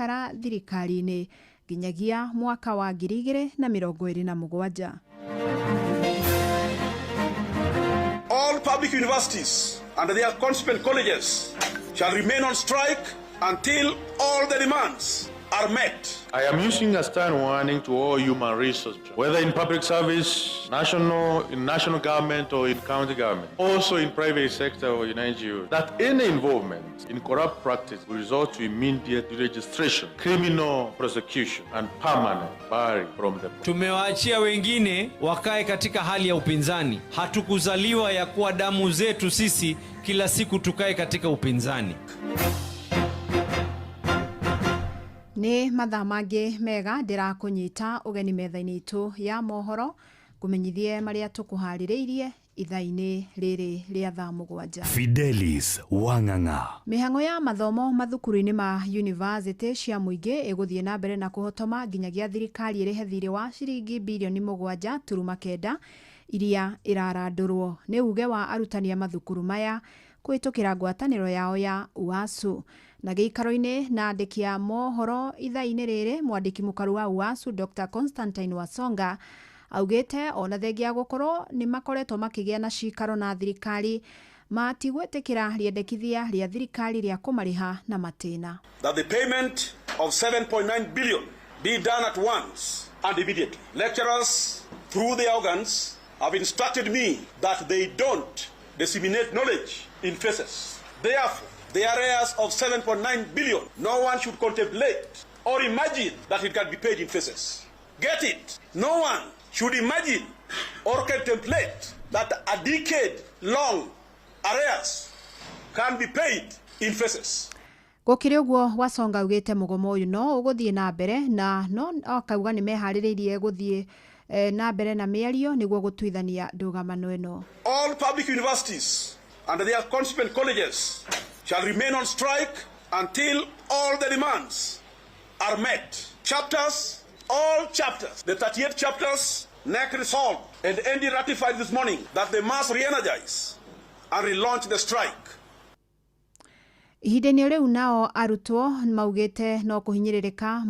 gũikara thirikari-inĩ nginyagia mwaka wa 2027. All public universities and their consequent colleges shall remain on strike until all the demands are met. I am using a stern warning to all human resources, whether in public service, national, in national government or in county government, also in private sector or in NGOs, that any involvement in corrupt practice will result to immediate registration, criminal prosecution and permanent barring from the... Tumewaachia wengine wakae katika hali ya upinzani. Hatukuzaliwa ya kuwa damu zetu sisi kila siku tukae katika upinzani. Nĩ mathaa mangĩ mega ndĩrakũnyita ũgeni metha-inĩ itũ ya mohoro kũmenyithie marĩa tũkũharĩrĩirie ithaa-inĩ rĩrĩ rĩa thaa 7. Fidelis Wang'ang'a. Mĩhang'o ya mathomo mathukuru-inĩ ma university cia mũingĩ ĩgũthiĩ na mbere na kũhotoma nginyagia thirikari ĩrĩhe thirĩ wa ciringi bilioni 7.9 iria ĩrarandũrwo nĩ uge wa arutani a mathukuru maya kũhĩtũkĩra ngwatanĩro yao ya UASU. Na gĩikaro-inĩ na andĩki a mohoro ithaa-inĩ rĩrĩ mwandĩki mũkaru wa UASU Dr. Constantine Wasonga augĩte ona thengia gũkorwo nĩ makoretwo makĩgĩa na cikaro na thirikari matigwĩtĩkĩra rĩendekithia rĩa thirikari rĩa kũmarĩha na matĩna. That the payment of 7.9 billion be done at once and immediately. Lecturers through their organs have instructed me that they don't disseminate knowledge in phases. Therefore, the arrears of 7.9 billion, no one should contemplate or imagine that it can be paid in phases. Get it? No one should imagine or contemplate that a decade-long arrears can be paid in phases. Gũkĩrĩ ũguo Wasonga augĩte mũgomo ũyũ no ũgũthiĩ na mbere na no akauga nĩ meharĩrĩirie gũthiĩ na mbere na mĩario nĩguo gũtuithania ndũgamano ĩno. All public universities and their consequent colleges shall remain on strike until all the demands are met. Chapters, all chapters, the 38 chapters, NEC resolved and ND ratified this morning that they must re-energize and relaunch the strike. Ihinda-inĩ rĩu nao arutwo maugĩte no kũhinyĩrĩrĩka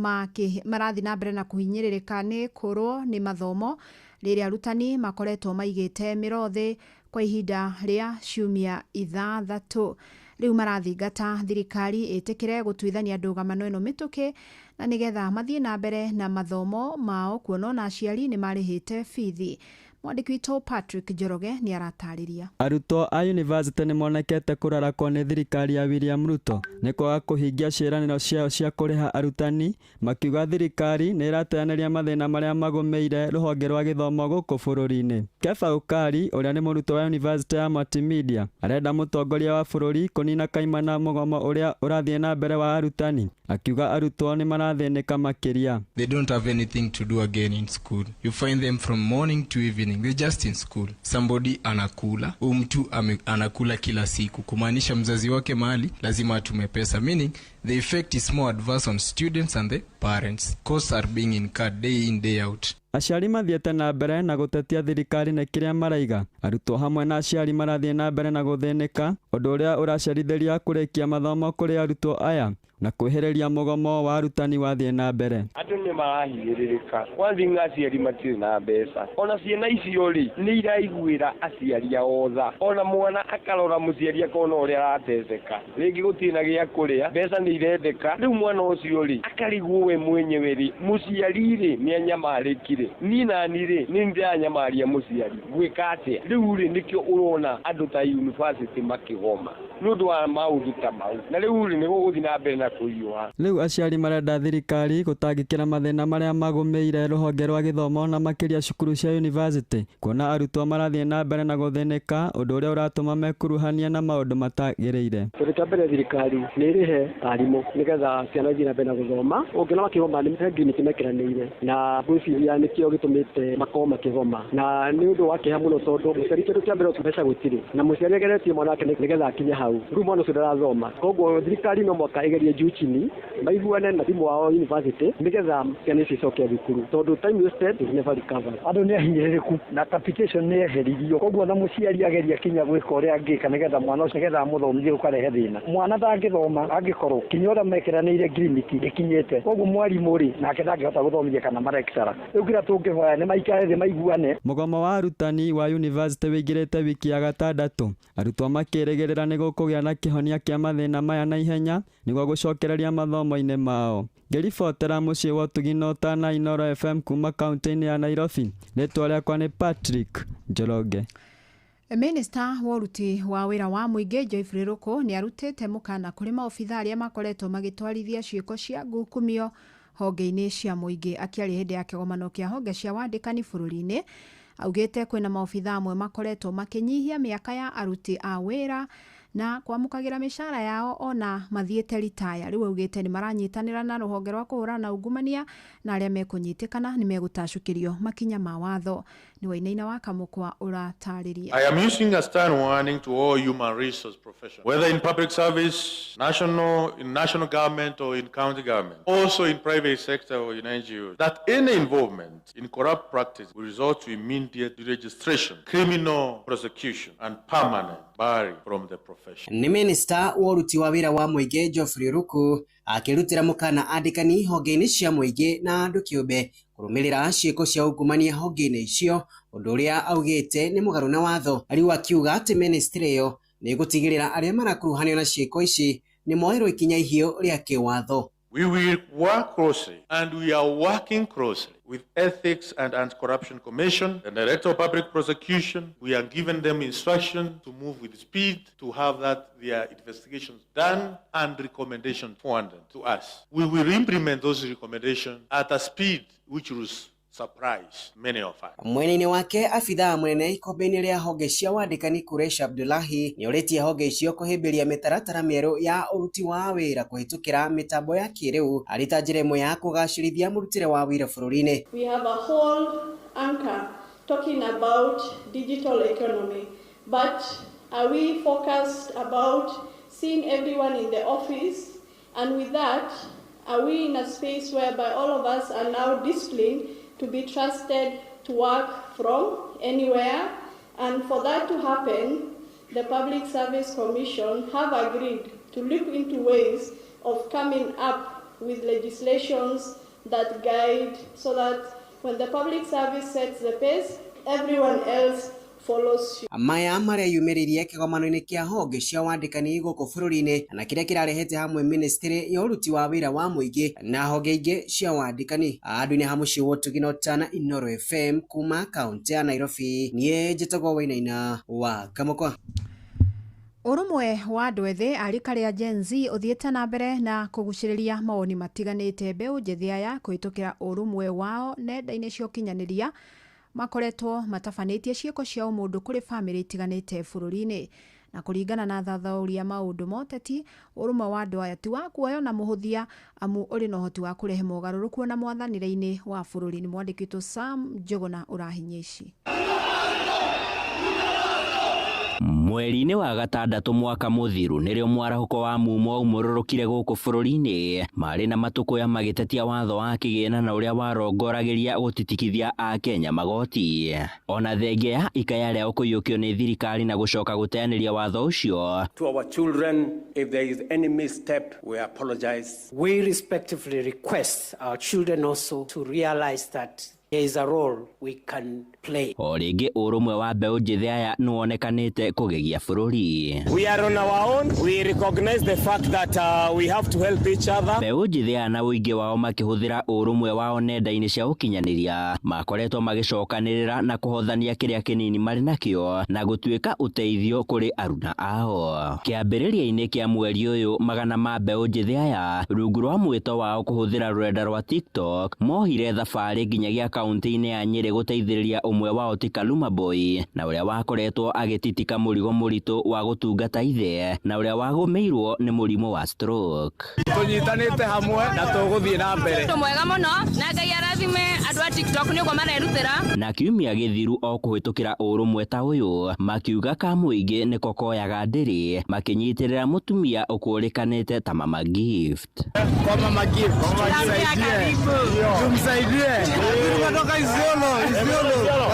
marathiĩ na mbere na kũhinyĩrĩrĩka nĩ kũrwo nĩ mathomo rĩrĩa arutani makoretwo maigĩte mĩro thĩ kwa ihinda rĩa ciumia 6. Rĩu marathingata thirikari ĩtĩkĩre gũtuithania ndũgamano ĩno mĩtũkĩ na nĩgetha mathiĩ na mbere na mathomo mao kuona ona aciari nĩ marĩhĩte bithi. Mwandĩki witũ Patrick Njoroge nĩ aratarĩria. Arutwo a university nĩ monekete kũrarakwo nĩ thirikari ya William Ruto nĩ kwaga kũhingia ciĩranĩro ciao cia kũrĩha arutani, makiuga thirikari nĩ ĩrateanĩria mathĩna marĩa magũmĩire rũhonge rwa gĩthomo gũkũ bũrũri-inĩ. Kefa Ukari ũrĩa nĩ mũrutwo wa University ya Multimedia arenda mũtongoria wa bũrũri kũnina kaimana mũgomo ũrĩa ũrathiĩ na mbere wa arutani, akiuga arutwo nĩ marathĩnĩka makĩria. They don't have anything to do again in school. You find them from morning to evening. They're just in school. Somebody anakula, huyu mtu anakula kila siku, kumaanisha mzazi wake mahali lazima atume pesa, meaning the effect is more adverse on students and the parents. Costs are being incurred day in day out. Aciari mathiĩte na mbere na gũtetia thirikari na kĩrĩa maraiga. Arutwo hamwe na aciari marathiĩ na mbere na gũthĩnĩka, ũndũ ũrĩa ũracerithĩria kũrĩkia mathomo kũrĩ arutwo aya na kwĩhĩrĩria mũgomo wa arutani wathiĩ na mbere. Andũ nĩ marahinyĩrĩrĩka. One thing, aciari matirĩ na mbeca. Ona ciana icio rĩ nĩ iraiguĩra aciari ao tha. Ona mwana akarora mũciari akona ũrĩa arateceka, rĩngĩ gũtirĩ na gĩa kũrĩa, mbeca nĩ irendeka. Rĩu mwana ũcio rĩ akarigwo we mwenyewe rĩ, mũciari rĩ nĩ anyamarĩkire, niĩ nani rĩ nĩ ndĩranyamaria mũciari, ngwĩka atĩa? Rĩu rĩ nĩkĩo ũrona andũ ta university makĩgoma nĩ ũndũ wa maũndũ ta mau, na rĩu rĩ nĩ gũgũthiĩ na mbere na kũhiũha. Rĩu aciari marenda thirikari gũtangĩkĩra mathĩna marĩa magũmĩire rũhonge rwa gĩthomo na makĩria cukuru cia university, kuona arutwo marathiĩ na mbere na gũthĩnĩka, ũndũ ũrĩa ũratũma mekuruhanie na maũndũ matagĩrĩire. Kĩndũ kĩa mbere thirikari nĩ ĩrĩhe arimũ nĩgetha ciana ithiĩ na mbere na gũthoma. Ũngĩona makĩgoma nĩ nginya mekĩranĩire, na ngwĩciria nĩkĩo gĩtũmĩte makorwo makĩgoma, na nĩ ũndũ wa kĩeha mũno tondũ mũciari kĩndũ kĩa mbere mbeca gũtirĩ, na mũciari ageretie mwana wake nĩgetha akinye hau, rĩu mwana ũcio ndarathoma. Koguo thirikari no mũhaka ĩgerie juu chini maiguane na timu wao university nĩgetha ciana ici icoke thukuru, tondũ time wasted is never recovered. Andũ nĩ ahinyĩrĩrĩku na capitation nĩ eheririo, koguo na mũciari ageria kinya gwĩka ũrĩa angĩka nĩgetha mwana ũcio nĩgetha amũthomithie gũkarehe thĩna. Mwana ndangĩthoma angĩkorwo kinya ũrĩa mekĩranĩire ngirimiti ĩkinyĩte, koguo mwarimũ rĩ nake ndangĩhota gũthomithia kana marekcara. Rĩu kĩrĩa tũngĩhoya nĩ maikare thĩ maiguane. Mũgomo wa arutani wa yunivasĩtĩ wĩingĩrĩte wiki ya gatandatũ, arutwo makĩrĩgĩrĩra nĩ gũkũgĩa na kĩhonia kĩa mathĩna maya na ihenya nĩguo gũcokereria mathomo-inĩ mao. Ngĩribotera mũciĩ wa ũtugi na ũtana Inooro FM kuma kaunti-inĩ ya Nairobi, rĩtwa rĩakwa nĩ Patrick Njoroge. Minista wa ũruti wa wĩra wa mũingĩ Geoffrey Ruku nĩ arutĩte mũkana kũrĩ maobitha arĩa makoretwo magĩtwarithia ciĩko cia ngukumio honge-inĩ cia mũingĩ. Akĩaria hĩndĩ ya kĩgomano kĩa honge cia wandĩkani bũrũri-inĩ, augĩte kwĩna maobitha amwe makoretwo makĩnyihia mĩaka ya aruti a wĩra na kwamũkagĩra mĩcara yao ona mathiĩte ritaya. Rĩu augĩte nĩ maranyitanĩra na rũhonge rwa kũhũrana na ungumania na arĩa mekũnyitĩkana nĩ megũtacũkĩrio makinya ma watho. Nĩ Wainaina wa Kamũkwa ũratarĩria. I am issuing a stern warning to all human resource professionals, whether in public service, national, in national government or in county government, also in private sector or in NGOs, that any involvement in corrupt practice will result to immediate deregistration, criminal prosecution, and permanent barring from the profession. Nĩ minista wa ũruti wa wĩra wa mũingĩ Geoffrey Ruku akĩrutĩra mũkana andĩkani honge-inĩ cia mũingĩ na andũ kĩũmbe kũrũmĩrĩra ciĩko cia ungumania honge-inĩ icio, ũndũ ũrĩa augĩte nĩ mũgarũ na watho. Rĩu akiuga atĩ ministry ĩyo nĩ ĩgũtigĩrĩra arĩa marakuruhanio na ciĩko ici nĩ moerwo ikinya ihiũ rĩa kĩwatho. We will work closely, and we are working closely with Ethics and Anti-Corruption Commission, the Director of Public Prosecution. We are giving them instruction to move with speed to have that their investigations done and recommendations forwarded to us. We will implement those recommendations at a speed which will surprise many of us. Mwena-inĩ wake abithaa mũnene ikombe-inĩ rĩa honge cia wandĩkani Kuresh Abdullahi nĩorĩtie honge icio kũhĩmbĩria mĩtaratara mĩerũ ya ũruti wa wĩra kũhĩtũkĩra mĩtambo ya kĩrĩu arĩ ta njĩra ĩmwe ya kũgacĩrithia mũrutĩre wa wĩra bũrũri-inĩ. We have a whole anchor talking about digital economy, but are we focused about seeing everyone in the office? And with that, are we in a space whereby all of us are now disciplined to be trusted to work from anywhere? And for that to happen, the Public Service Commission have agreed to look into ways of coming up with legislations that guide so that when the public service sets the pace, everyone else follows suit. Maya marĩa yumĩririe kĩgomano-inĩ kĩa honge cia wandĩkani gũkũ bũrũri-inĩ na kĩrĩa kĩrarehete hamwe ministry ya ũruti wa wĩra wa mũingĩ na honge ingĩ cia wandĩkani. Andũ-inĩ ha mũciĩ wa ũtugi na ũtana Inooro FM kuma kaunti ya Nairobi, niĩ njĩtagwo Wainaina wa Kamũkwa. Ũrũmwe wa andũ ethĩ a rika rĩa Gen Z ũthiĩte na mbere na kũgucĩrĩria mawoni matiganĩte. Mbeũ njĩthĩ aya kũhĩtũkĩra ũrũmwe wao nenda-inĩ cia ũkinyanĩria makoretwo matabanĩtie ciĩko cia ũmũndũ kũrĩ bamĩrĩ itiganĩte bũrũri-inĩ. Na kũringana na thathaũri a maũndũ ma ũteti, ũrũmwe wa andũ aya ti wa kuoywo na mũhũthia amu ũrĩ na ũhoti wa kũrehe mogarũrũku ona mwathanĩre-inĩ wa bũrũri. Nĩ mwandĩki witũ Sam Njũgũna ũrahinyia ici. Mweri-inĩ wa gatandatũ mwaka mũthiru nĩrĩo mwarahũko wa mumo waumũrũrũkire gũkũ bũrũri-inĩ marĩ na matũkũya magĩtetia watho wa kĩgĩna na ũrĩa warongoragĩria gũtitikithia akenya magoti. Ona thengia ya ikaya rĩao kũiyũkio nĩ thirikari na gũcoka gũteanĩria watho ũcio. To our children, if there is any misstep, we apologize. We respectively request our children also to realize that there is a role we can play. O rĩngĩ ũrũmwe wa mbeũ njĩthĩ aya nĩwonekanĩte kũgegia bũrũri. We are on our own. We recognize the fact that we have to help each other. Mbeũ njĩthĩ aya na ũingĩ wao makĩhũthĩra ũrũmwe wao nenda-inĩ cia ũkinyanĩria makoretwo magĩcokanĩrĩra na kũhothania kĩrĩa kĩnini marĩ nakĩo na gũtuĩka ũteithio kũrĩ aruna ao. Kĩambĩrĩria-inĩ kĩa mweri ũyũ magana ma mbeũ njĩthĩ aya rungu rwa mwĩto wao kũhũthĩra rũrenda rwa TikTok mohire thabarĩ nginyagia kaunti-inĩ ya Nyĩrĩ gũteithĩrĩria ũmwe wao ti Kaluma Boy na ũrĩa wakoretwo agĩtitika mũrigo mũritũ wa gũtungata ithe na ũrĩa wagũmĩirwo nĩ mũrimũ wa stroke. Tũnyitanĩte hamwe na tũgũthiĩ na mbere. Ũndũ mwega mũno na Ngai arathime andũ a TikTok nĩ ũguo marerutĩra. Na kiumia gĩthiru o kũhĩtũkĩra ũrũmwe ta ũyũ makiuga ka mũingĩ nĩko koyaga ndĩrĩ makĩnyitĩrĩra mũtumia ũkũrĩkanĩte ta Mama Gift. Kwa Mama Gift tumsaidie. Tumsaidie. Tumetoka Isiolo, Isiolo.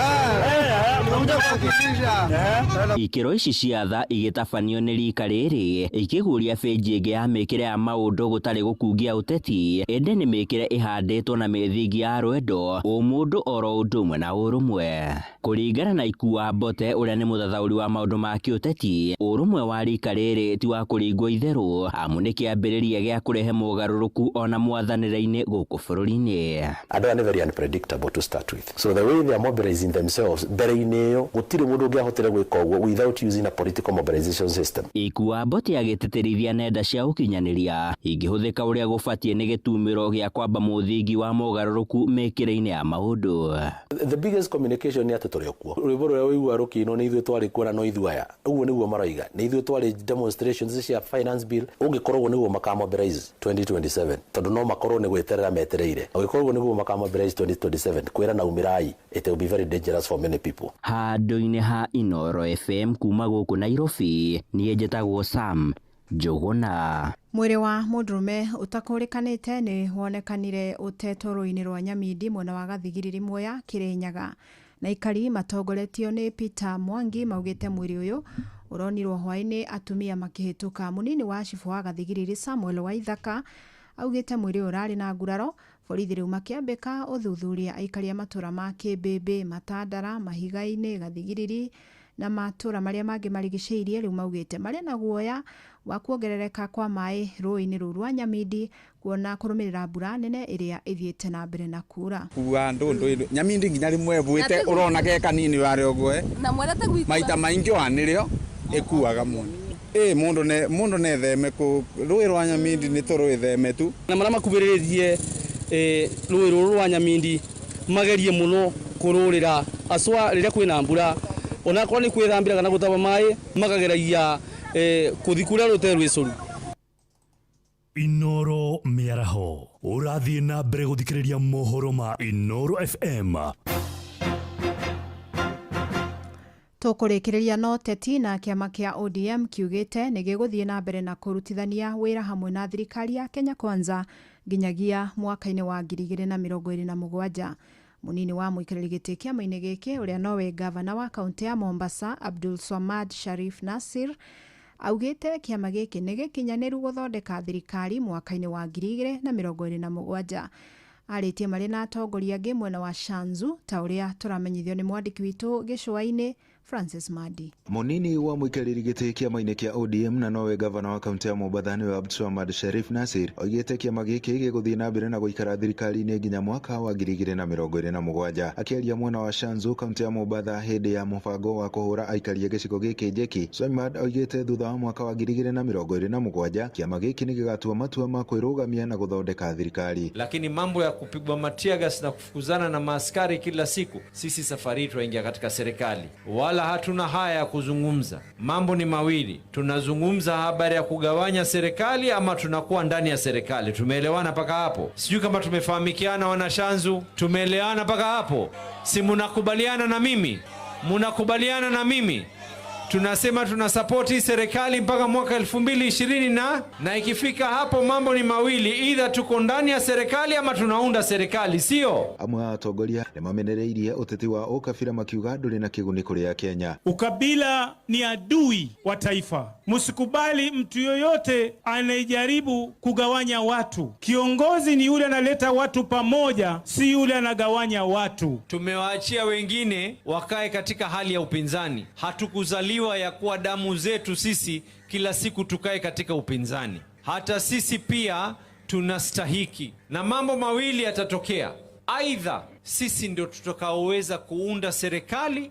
Ikĩro ici cia tha igĩtabanio nĩ rika rĩrĩ ikĩguria bĩnji ĩngĩ ya mĩkĩre ya maũndũ gũtarĩ gũkungia ũteti ĩndĩ nĩ mĩkĩre ĩhandĩtwo na mĩthingi ya rwendo ũmũndũ oro ũndũ ũmwe na ũrũmwe. Kũringana na Ikua Mbote ũrĩa nĩ mũthathaũri wa maũndũ ma kĩũteti, ũrũmwe wa rika rĩrĩ ti wa kũringwo itherũ amu nĩ kĩambĩrĩria gĩa kũrehe mogarũrũku ona mwathanĩre-inĩ gũkũ bũrũri-inĩ. Andũ aya nĩ very unpredictable to start with, so the way they are mobilizing themselves mbere-inĩ ĩyo gũtirĩ mũndũ ũngĩahotire gwĩka ũguo without using a political mobilization system. Ikua Mbote agĩtĩtĩrithia nenda cia ũkinyanĩria ingĩhũthĩka ũrĩa gũbatiĩ nĩ gĩtumĩro gĩa kwamba mũthingi wa mogarũrũku mĩkĩre-inĩ ya maũndũ. The biggest communication nĩ atĩ tũrĩ okuo. Rwĩmbo rũrĩa ũigua rũkĩinwo nĩ ithuĩ twarĩ kuo na no ithuĩ aya. Ũguo nĩguo maroiga. Nĩ ithuĩ twarĩ demonstrations cia finance bill. Ũngĩkorwo ũguo nĩguo makamobilize 2027 tondũ no makorwo nĩ gweterera metereire. Ũngĩkorwo ũguo nĩguo makamobilize 2027 kwĩra na umĩrai, it will be very dangerous for many people. Handũ-inĩ ha Inoro FM kuma gũkũ Nairobi, niĩ njĩtagwo Sam Njũgũna. Mwĩrĩ wa mũndũrũme ũtakũrĩkanĩte nĩ wonekanire ũtetwo rũĩ-inĩ rwa Nyamindi mwena wa Gathigiriri Mwea Kĩrĩnyaga. Na aikari matongoretio nĩ Peter Mwangi maugĩte mwĩrĩ ũyũ ũronirwo hwaĩ-inĩ atumia makĩhĩtũka. Mũnini wa cibũ wa Gathigiriri Samuel Waithaka augĩte mwĩrĩ ũyũ ũrarĩ na nguraro. Borithi rĩu makĩambĩka ũthuthuria aikari a matũra ma Kĩmbĩmbĩ, Matandara, Mahiga-inĩ, Gathigiriri na matũra marĩa mangĩ marigicĩirie rĩu maugĩte marĩ na guoya wa kuongerereka kwa maĩ rũĩ-inĩ rũu rwa Nyamindi kuona kũrũmĩrĩra mbura nene ĩrĩa ĩthiĩte na mbere na kura. Kua ndũ Nyamindi nginya rĩmwe ĩbuĩte ũrona ke kanini warĩ ũguo maita maingĩ wanĩrĩo ĩkuaga mũno. Mũndũ netheme kũ rũĩ rwa Nyamindi nĩ tũrwĩtheme tu. Na marĩa makubĩrĩrĩtie rũĩ rũrũ rwa Nyamindi magerie mũno kũrũrĩra aswa rĩrĩa kwĩna mbura onakorwo nĩ kwĩthambĩra kana gũtaba maĩ makageragia kũthi kũrĩa rũte rwĩcũru. Inoro mĩaraho ũrathiĩ na mbere gũthikĩrĩria mohoro ma Inoro FM. Tũkũrĩkĩrĩria no teti na kĩama kĩa ODM kiugĩte nĩ gĩgũthiĩ na mbere na kũrutithania wĩra hamwe na thirikari ya Kenya Kwanza nginyagia mwaka-inĩ wa 2027. Munini wa mũikarĩri gĩtĩ kĩama-inĩ gĩkĩ ũrĩa nowe gavana wa kaunti ya Mombasa Abdul Swamad Sharif Nasir augĩte kĩama gĩkĩ nĩ gĩkinyanĩru gũthondeka thirikari mwaka-inĩ wa 2027. Arĩtie marĩ na atongoria angĩ mwena wa Shanzu ta ũrĩa tũramenyithio nĩ mwandĩki witũ gĩcũa-inĩ Francis Madi. Munini wa mũikarĩri gĩtĩ kĩama-inĩ kĩa ODM na nowe gavana wa kaunti ya Mombatha nĩwe Abdulswamad Sharif Nasir oigĩte kĩama gĩkĩ gĩgũthiĩ na mbere na gũikara thirikari-inĩ nginya mwaka wa 2027. Akĩaria mwena wa Shanzu kaunti ya Mombatha hĩndĩ ya mũbango wa kũhũra aikari a gĩcigo gĩkĩ njeki, Swamad oigĩte thutha wa mwaka wa 2027 kĩama gĩkĩ nĩ gĩgatua matua ma kwĩrũgamia na gũthondeka thirikari. Lakini mambo ya kupigwa matiagas na kufukuzana na maaskari kila siku, sisi safari twaingia katika serikali wala hatuna haya ya kuzungumza. Mambo ni mawili, tunazungumza habari ya kugawanya serikali ama tunakuwa ndani ya serikali. Tumeelewana mpaka hapo? Sijui kama tumefahamikiana wana Shanzu, tumeelewana mpaka hapo? Si munakubaliana na mimi? Munakubaliana na mimi? Tunasema tunasapoti serikali mpaka mwaka 2020 na ikifika hapo mambo ni mawili, either tuko ndani ya serikali ama tunaunda serikali, sio? Amwe a atongoria nĩmamenereirie ũteti wa ũkabira makiuga ndũrĩ na kĩguni kũrĩ Akenya. Ukabila ni adui wa taifa. Msikubali mtu yoyote anayejaribu kugawanya watu. Kiongozi ni yule analeta watu pamoja, si yule anagawanya watu. Tumewaachia wengine wakae katika hali ya upinzani. Hatukuzaliwa ya kuwa damu zetu sisi kila siku tukae katika upinzani. Hata sisi pia tunastahiki. Na mambo mawili yatatokea. Aidha sisi ndio tutakaoweza kuunda serikali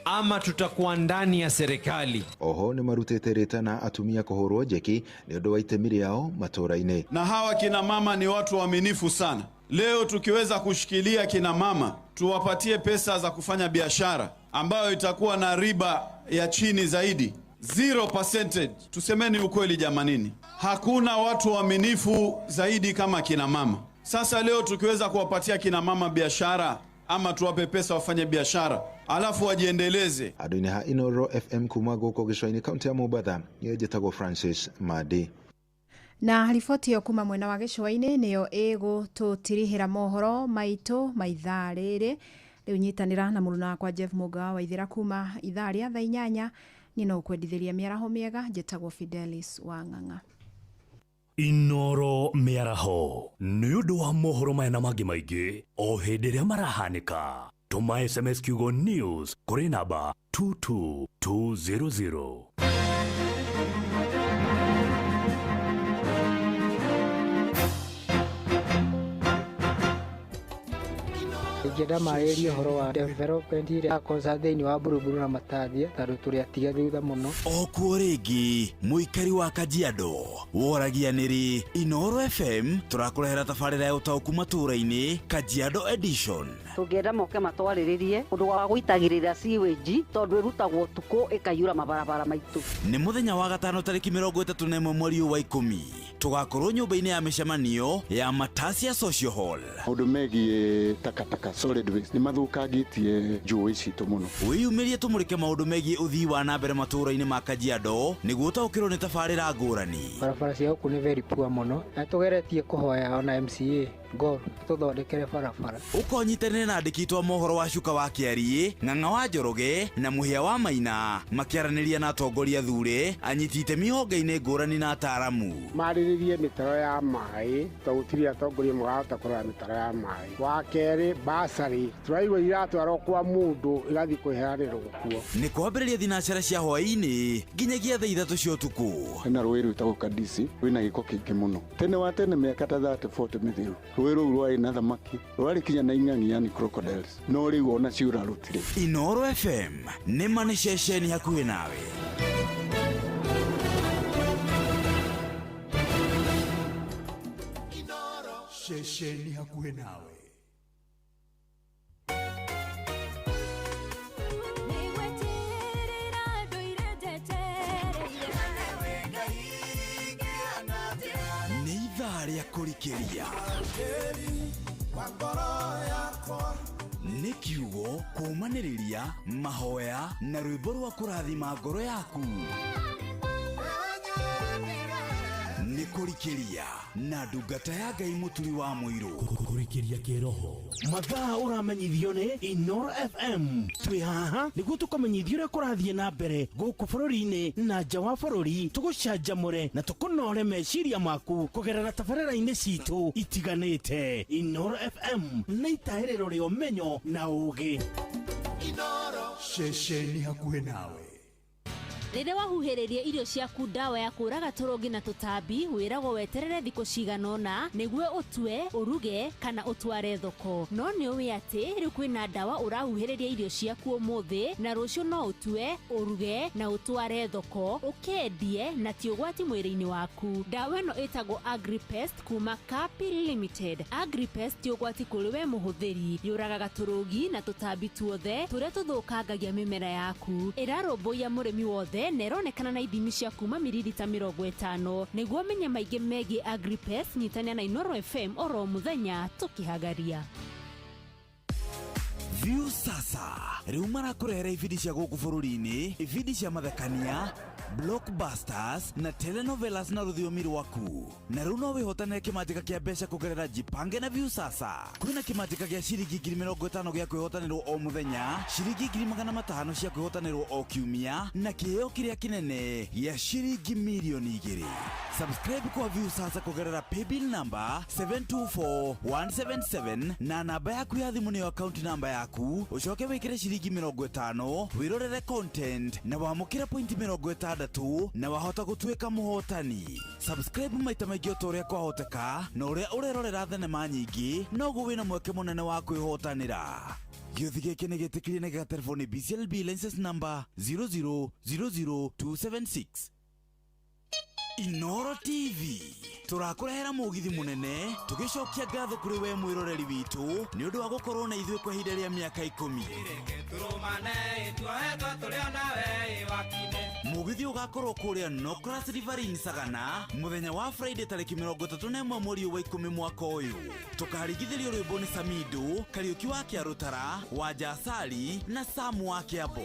ama tutakuwa ndani ya serikali. Oho nĩ marutĩte rĩtana atumia kũhũrwo njeki nĩ ũndũ wa itemi rĩao matũra-inĩ. Na hawa kina mama ni watu waaminifu sana. Leo tukiweza kushikilia kina mama, tuwapatie pesa za kufanya biashara ambayo itakuwa na riba ya chini zaidi, 0%. Tusemeni ukweli jamanini, hakuna watu waaminifu zaidi kama kina mama. Sasa leo tukiweza kuwapatia kina mama biashara ama tuwape pesa wafanye biashara alafu wajiendeleze. Andũ-inĩ ha Inoro FM kuma gũkũ gĩcũa-inĩ kaunti ya Mombatha niĩ njĩtagwo Francis Madi. Na riboti ĩyo kuma mwena wa gĩcũa-inĩ nĩyo ĩgũtũtirihĩra mohoro maitũ ma ithaa rĩrĩ. Rĩu nyitanĩra na mũruna wakwa Jeff Mũgawa wa Ithĩra kuma ithaa rĩa thaa 8. Niĩ no gũkwendithĩria mĩaraho mĩega, njĩtagwo Fidelis Wang'ang'a. Inoro mĩaraho nĩ ũndũ wa mohoro maya na mangĩ maingĩ o hĩndĩ ĩrĩa marahanĩka. Tũma SMS kiugo news kũrĩ namba 22200. Ingĩenda marĩrĩrie ũhoro wa development ĩrĩa yakosa thĩinĩ wa Buruburu na Matathia tondũ tũrĩ atige thutha mũno. O kuo rĩngĩ mũikari wa Kajiado woragia nĩrĩ Inoro FM tũrakũrehera tabarĩra ya ũtaũku matũũra-inĩ Kajiado Edition. Tũngĩenda moke matwarĩrĩrie ũndũ wa gũitagĩrĩra sewage tondũ ĩrutagwo ũtukũ ĩkaiyũra mabarabara maitũ. Nĩ mũthenya wa gatano tarĩki 31 mweri wa 10 tũgakorwo nyũmba-inĩ ya mĩcemanio ya Matasia Social Hall. Maũndũ megiĩ takataka solid waste nĩ mathũkangĩtie njũĩ citũ mũno. Wĩyumĩrie tũmũrĩke maũndũ megiĩ ũthii wa na mbere matũũra-inĩ ma Kajiado nĩguo ũtaũkĩrwo nĩ tabarĩra ngũrani. Barabara cia gũkũ nĩ very poor mũno na tũgeretie kũhoya ona MCA Gor tũthondekere barabara. Ũkonyitanĩre na andĩki twa mohoro wa Cuka wa Kĩariĩ, Ng'ang'a wa Njoroge na Mũhĩa wa Maina makĩaranĩria na atongoria thure, anyiti itemi honge-inĩ ngũrani na ataaramu. Marĩrĩrie mĩtaro ya maĩ tondũ gũtirĩ atongoria marahota kũrora mĩtaro ya maĩ. Wa kerĩ basarĩ tũraigua iratwarwo kwa mũndũ igathiĩ kwĩheanĩrwo kuo. Nĩ kwambĩrĩria thinacara cia hwaĩ-inĩ nginyagia thaa 3 cia ũtukũ. Hena rũĩ rwĩtagwo Kadisi rwĩna gĩko kĩingĩ mũno. Tene wa tene mĩaka ta 30 40 mĩthiru rũĩ rũu rwarĩ na thamaki rwarĩ kinya na ing'ang'i yani crocodiles no rĩu ona ciũra rũtirĩ. Inoro FM nĩ ma nĩ ceceni hakuhĩ nawe. Ceceni hakuhĩ nawe. Nĩ ithaa rĩa kũrikĩria. Nĩ kiugo kũũmanĩrĩria mahoya na rwĩmbo rwa kũrathima ngoro yaku. Nĩ kũrikĩria na ndungata ya Ngai Mũturi wa Mũirũ. Kũrikĩria kĩroho. Mathaa ũramenyithio nĩ Inoro FM. Twĩ haha nĩguo tũkũmenyithio ũrĩa kũrathiĩ na mbere gũkũ bũrũri-inĩ na nja wa bũrũri, tũgũcanjamũre na tũkũnore meciria maku kũgerera tabarĩra-inĩ citũ itiganĩte. Inoro FM nĩ itahĩrĩro rĩa ũmenyo na ũũgĩ. Inoro ceceni hakuhĩ nawe. Rĩrĩa wahuhĩrĩria irio ciaku ndawa ya kũraga tũrũngi na tũtambi, wĩragwo weterere thikũ cigana ũna nĩguo ũtue, ũruge kana ũtware thoko. No nĩ ũĩ atĩ rĩu kwĩna ndawa ũrahuhĩrĩria irio ciaku ũmũthĩ na rũciũ no ũtue, ũruge na ũtware thoko, ũkendie na ti ũgwati mwĩrĩ-inĩ waku. Ndawa ĩno ĩtagwo Agripest kuma Kapi Limited. Agripest ti ũgwati kũrĩ we mũhũthĩri, yũragaga tũrũgi na tũtambi tuothe tũrĩa tũthũkangagia mĩmera yaku. Ĩrarũmbũiya mũrĩmi wothe na ĩronekana na ithimi cia kuma miririta 50. Nĩguo ũmenye maingĩ megiĩ Agripest, nyitania na Inoro FM oro mũthenya tũkĩhagaria. View sasa rĩu marakũrehera ibindi cia gũkũ bũrũri-inĩ, ibindi cia mathekania, blockbusters na telenovelas na rũthiomi rwaku. Na rĩu no wĩhotanĩre kĩmanjĩka kĩa mbeca kũgerera Jipange na View sasa. Kwĩna kĩmanjĩka gĩa ciringi 50,000 gĩa kwĩhotanĩrwo o mũthenya, ciringi 500,000 cia kwĩhotanĩrwo o kiumia, na kĩheo kĩrĩa kĩnene gĩa ciringi 2,000,000. Subscribe kwa View sasa kũgerera paybill number 724177 na namba yaku ya thimũ nĩyo account number yaku, ũcoke wĩkĩre ciringi 50 wĩrorere content na wamũkĩre pointi 60 na wahota gũtuĩka mũhotani. Subscribe maita maingĩ o ta ũrĩa kwahoteka, na ũrĩa ũrerorera thenema nyingĩ noguo wĩna mweke mũnene wa kwĩhotanĩra. Gĩũthi gĩkĩ nĩ gĩtĩkĩrie na gĩgaterefo nĩ BCLB license number 0000276. Inoro TV tũrakũrehera mũgithi mũnene tũgĩcokia ngatho kũrĩ we mwĩroreri witũ nĩ ũndũ wa gũkorwo na ithuĩ kwa ihinda rĩa mĩaka 10. Mũgithi ũgakorwo kũrĩa Nocras Riverine Sagana mũthenya wa Friday tarĩki 31 mweri wa 10 mwaka ũyũ. Tũkarigithĩrio rwĩmbo nĩ Samido, Kariũki wa Kĩarũtara, Wanja Asali na Sam wa Kĩambo.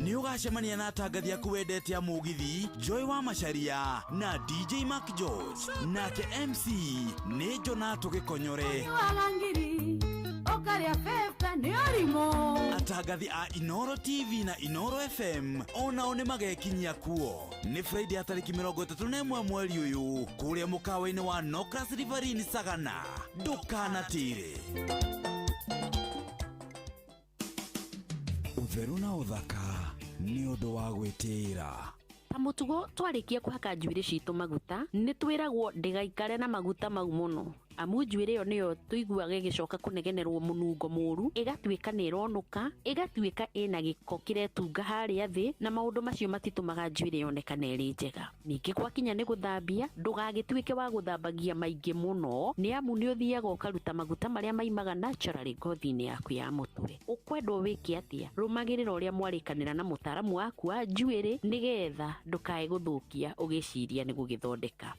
Nĩ ũgacemania na atangathi aku wendete a mũgithi Joy wa Macharia na DJ Mark George, nake MC nĩ Jonato Gĩkonyore. Atangathi a Inoro TV na Inoro FM onao nĩ magekinyia kuo. Nĩ Friday ya tarĩki 31 mweri ũyũ kũrĩa mũkawa-inĩ wa Nocras Riverine Sagana. Ndũkanatĩre. Ũtheru na ũthaka nĩ ũndũ wa gwĩtĩĩra. Ta mũtugo twarĩkia kũhaka njuĩrĩ citũ maguta nĩ twĩragwo ndĩgaikare na maguta mau mũno, amu njuĩrĩ ĩyo nĩyo tũiguaga ĩgĩcoka kũnegenerwo mũnungo mũru, ĩgatuĩka nĩ ĩronũka, ĩgatuĩka ĩna gĩko kĩretunga harĩa thĩ, na maũndũ macio matitũmaga njuĩrĩ yonekane ĩrĩ njega. Ningĩ gwakinya nĩ gũthambia, ndũgagĩtuĩke wa gũthambagia maingĩ mũno, nĩ amu nĩ ũthiaga ũkaruta maguta marĩa maimaga naturally ngothi-inĩ yaku ya mũtwe. Ũkwendwo wĩke atĩa? Rũmagĩrĩra ũrĩa mwarĩkanĩra na mũtaaramu waku wa njuĩrĩ, nĩgetha ndũkae gũthũkia ũgĩciria nĩ gũgĩthondeka.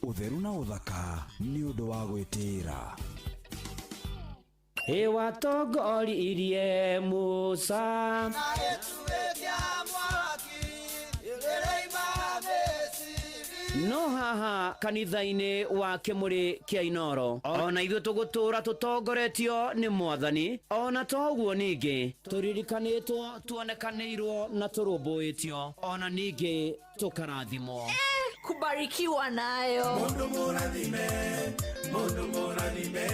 Ũtheru na ũthaka nĩ ũndũ wa gwĩtĩĩra. Ĩwatongoririe Musa no haha kanitha-inĩ wa Kĩmũrĩ kĩa Inoro ona ithuĩ tũgũtũra tũtongoretio nĩ Mwathani, ona to ũguo ningĩ tũririkanĩtwo, tuonekanĩirwo na tũrũmbũĩtio, ona ningĩ tũkarathimwo. Kubarikiwa nayo. Mundu mũrathime, mundu mũrathime,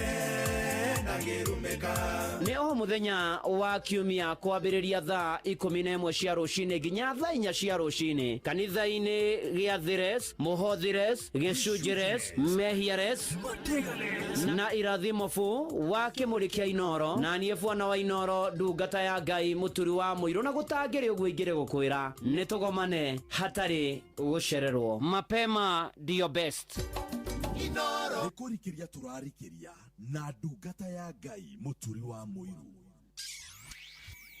ndangĩrumĩka. Nĩ o mũthenya wa kiumia kwambĩrĩria thaa 11 cia rũcinĩ nginya thaa 4 cia rũcinĩ kanitha-inĩ gĩa Thires, Mũhothires, Gĩcunjĩres, Mehiares na Irathimobu wa Kĩmũrĩ kĩa Inoro, na niĩ bwana wa Inoro, ndungata ya Ngai, mũturi wa mũirũ, na gũtangĩrĩ ũguo ingĩrĩ gũkwĩra nĩ tũgomane hatarĩ gũcererwo. Mapema ndio best. Nĩ kũrikĩria tũrarikĩria na ndungata ya Ngai mũturi wa mũiru.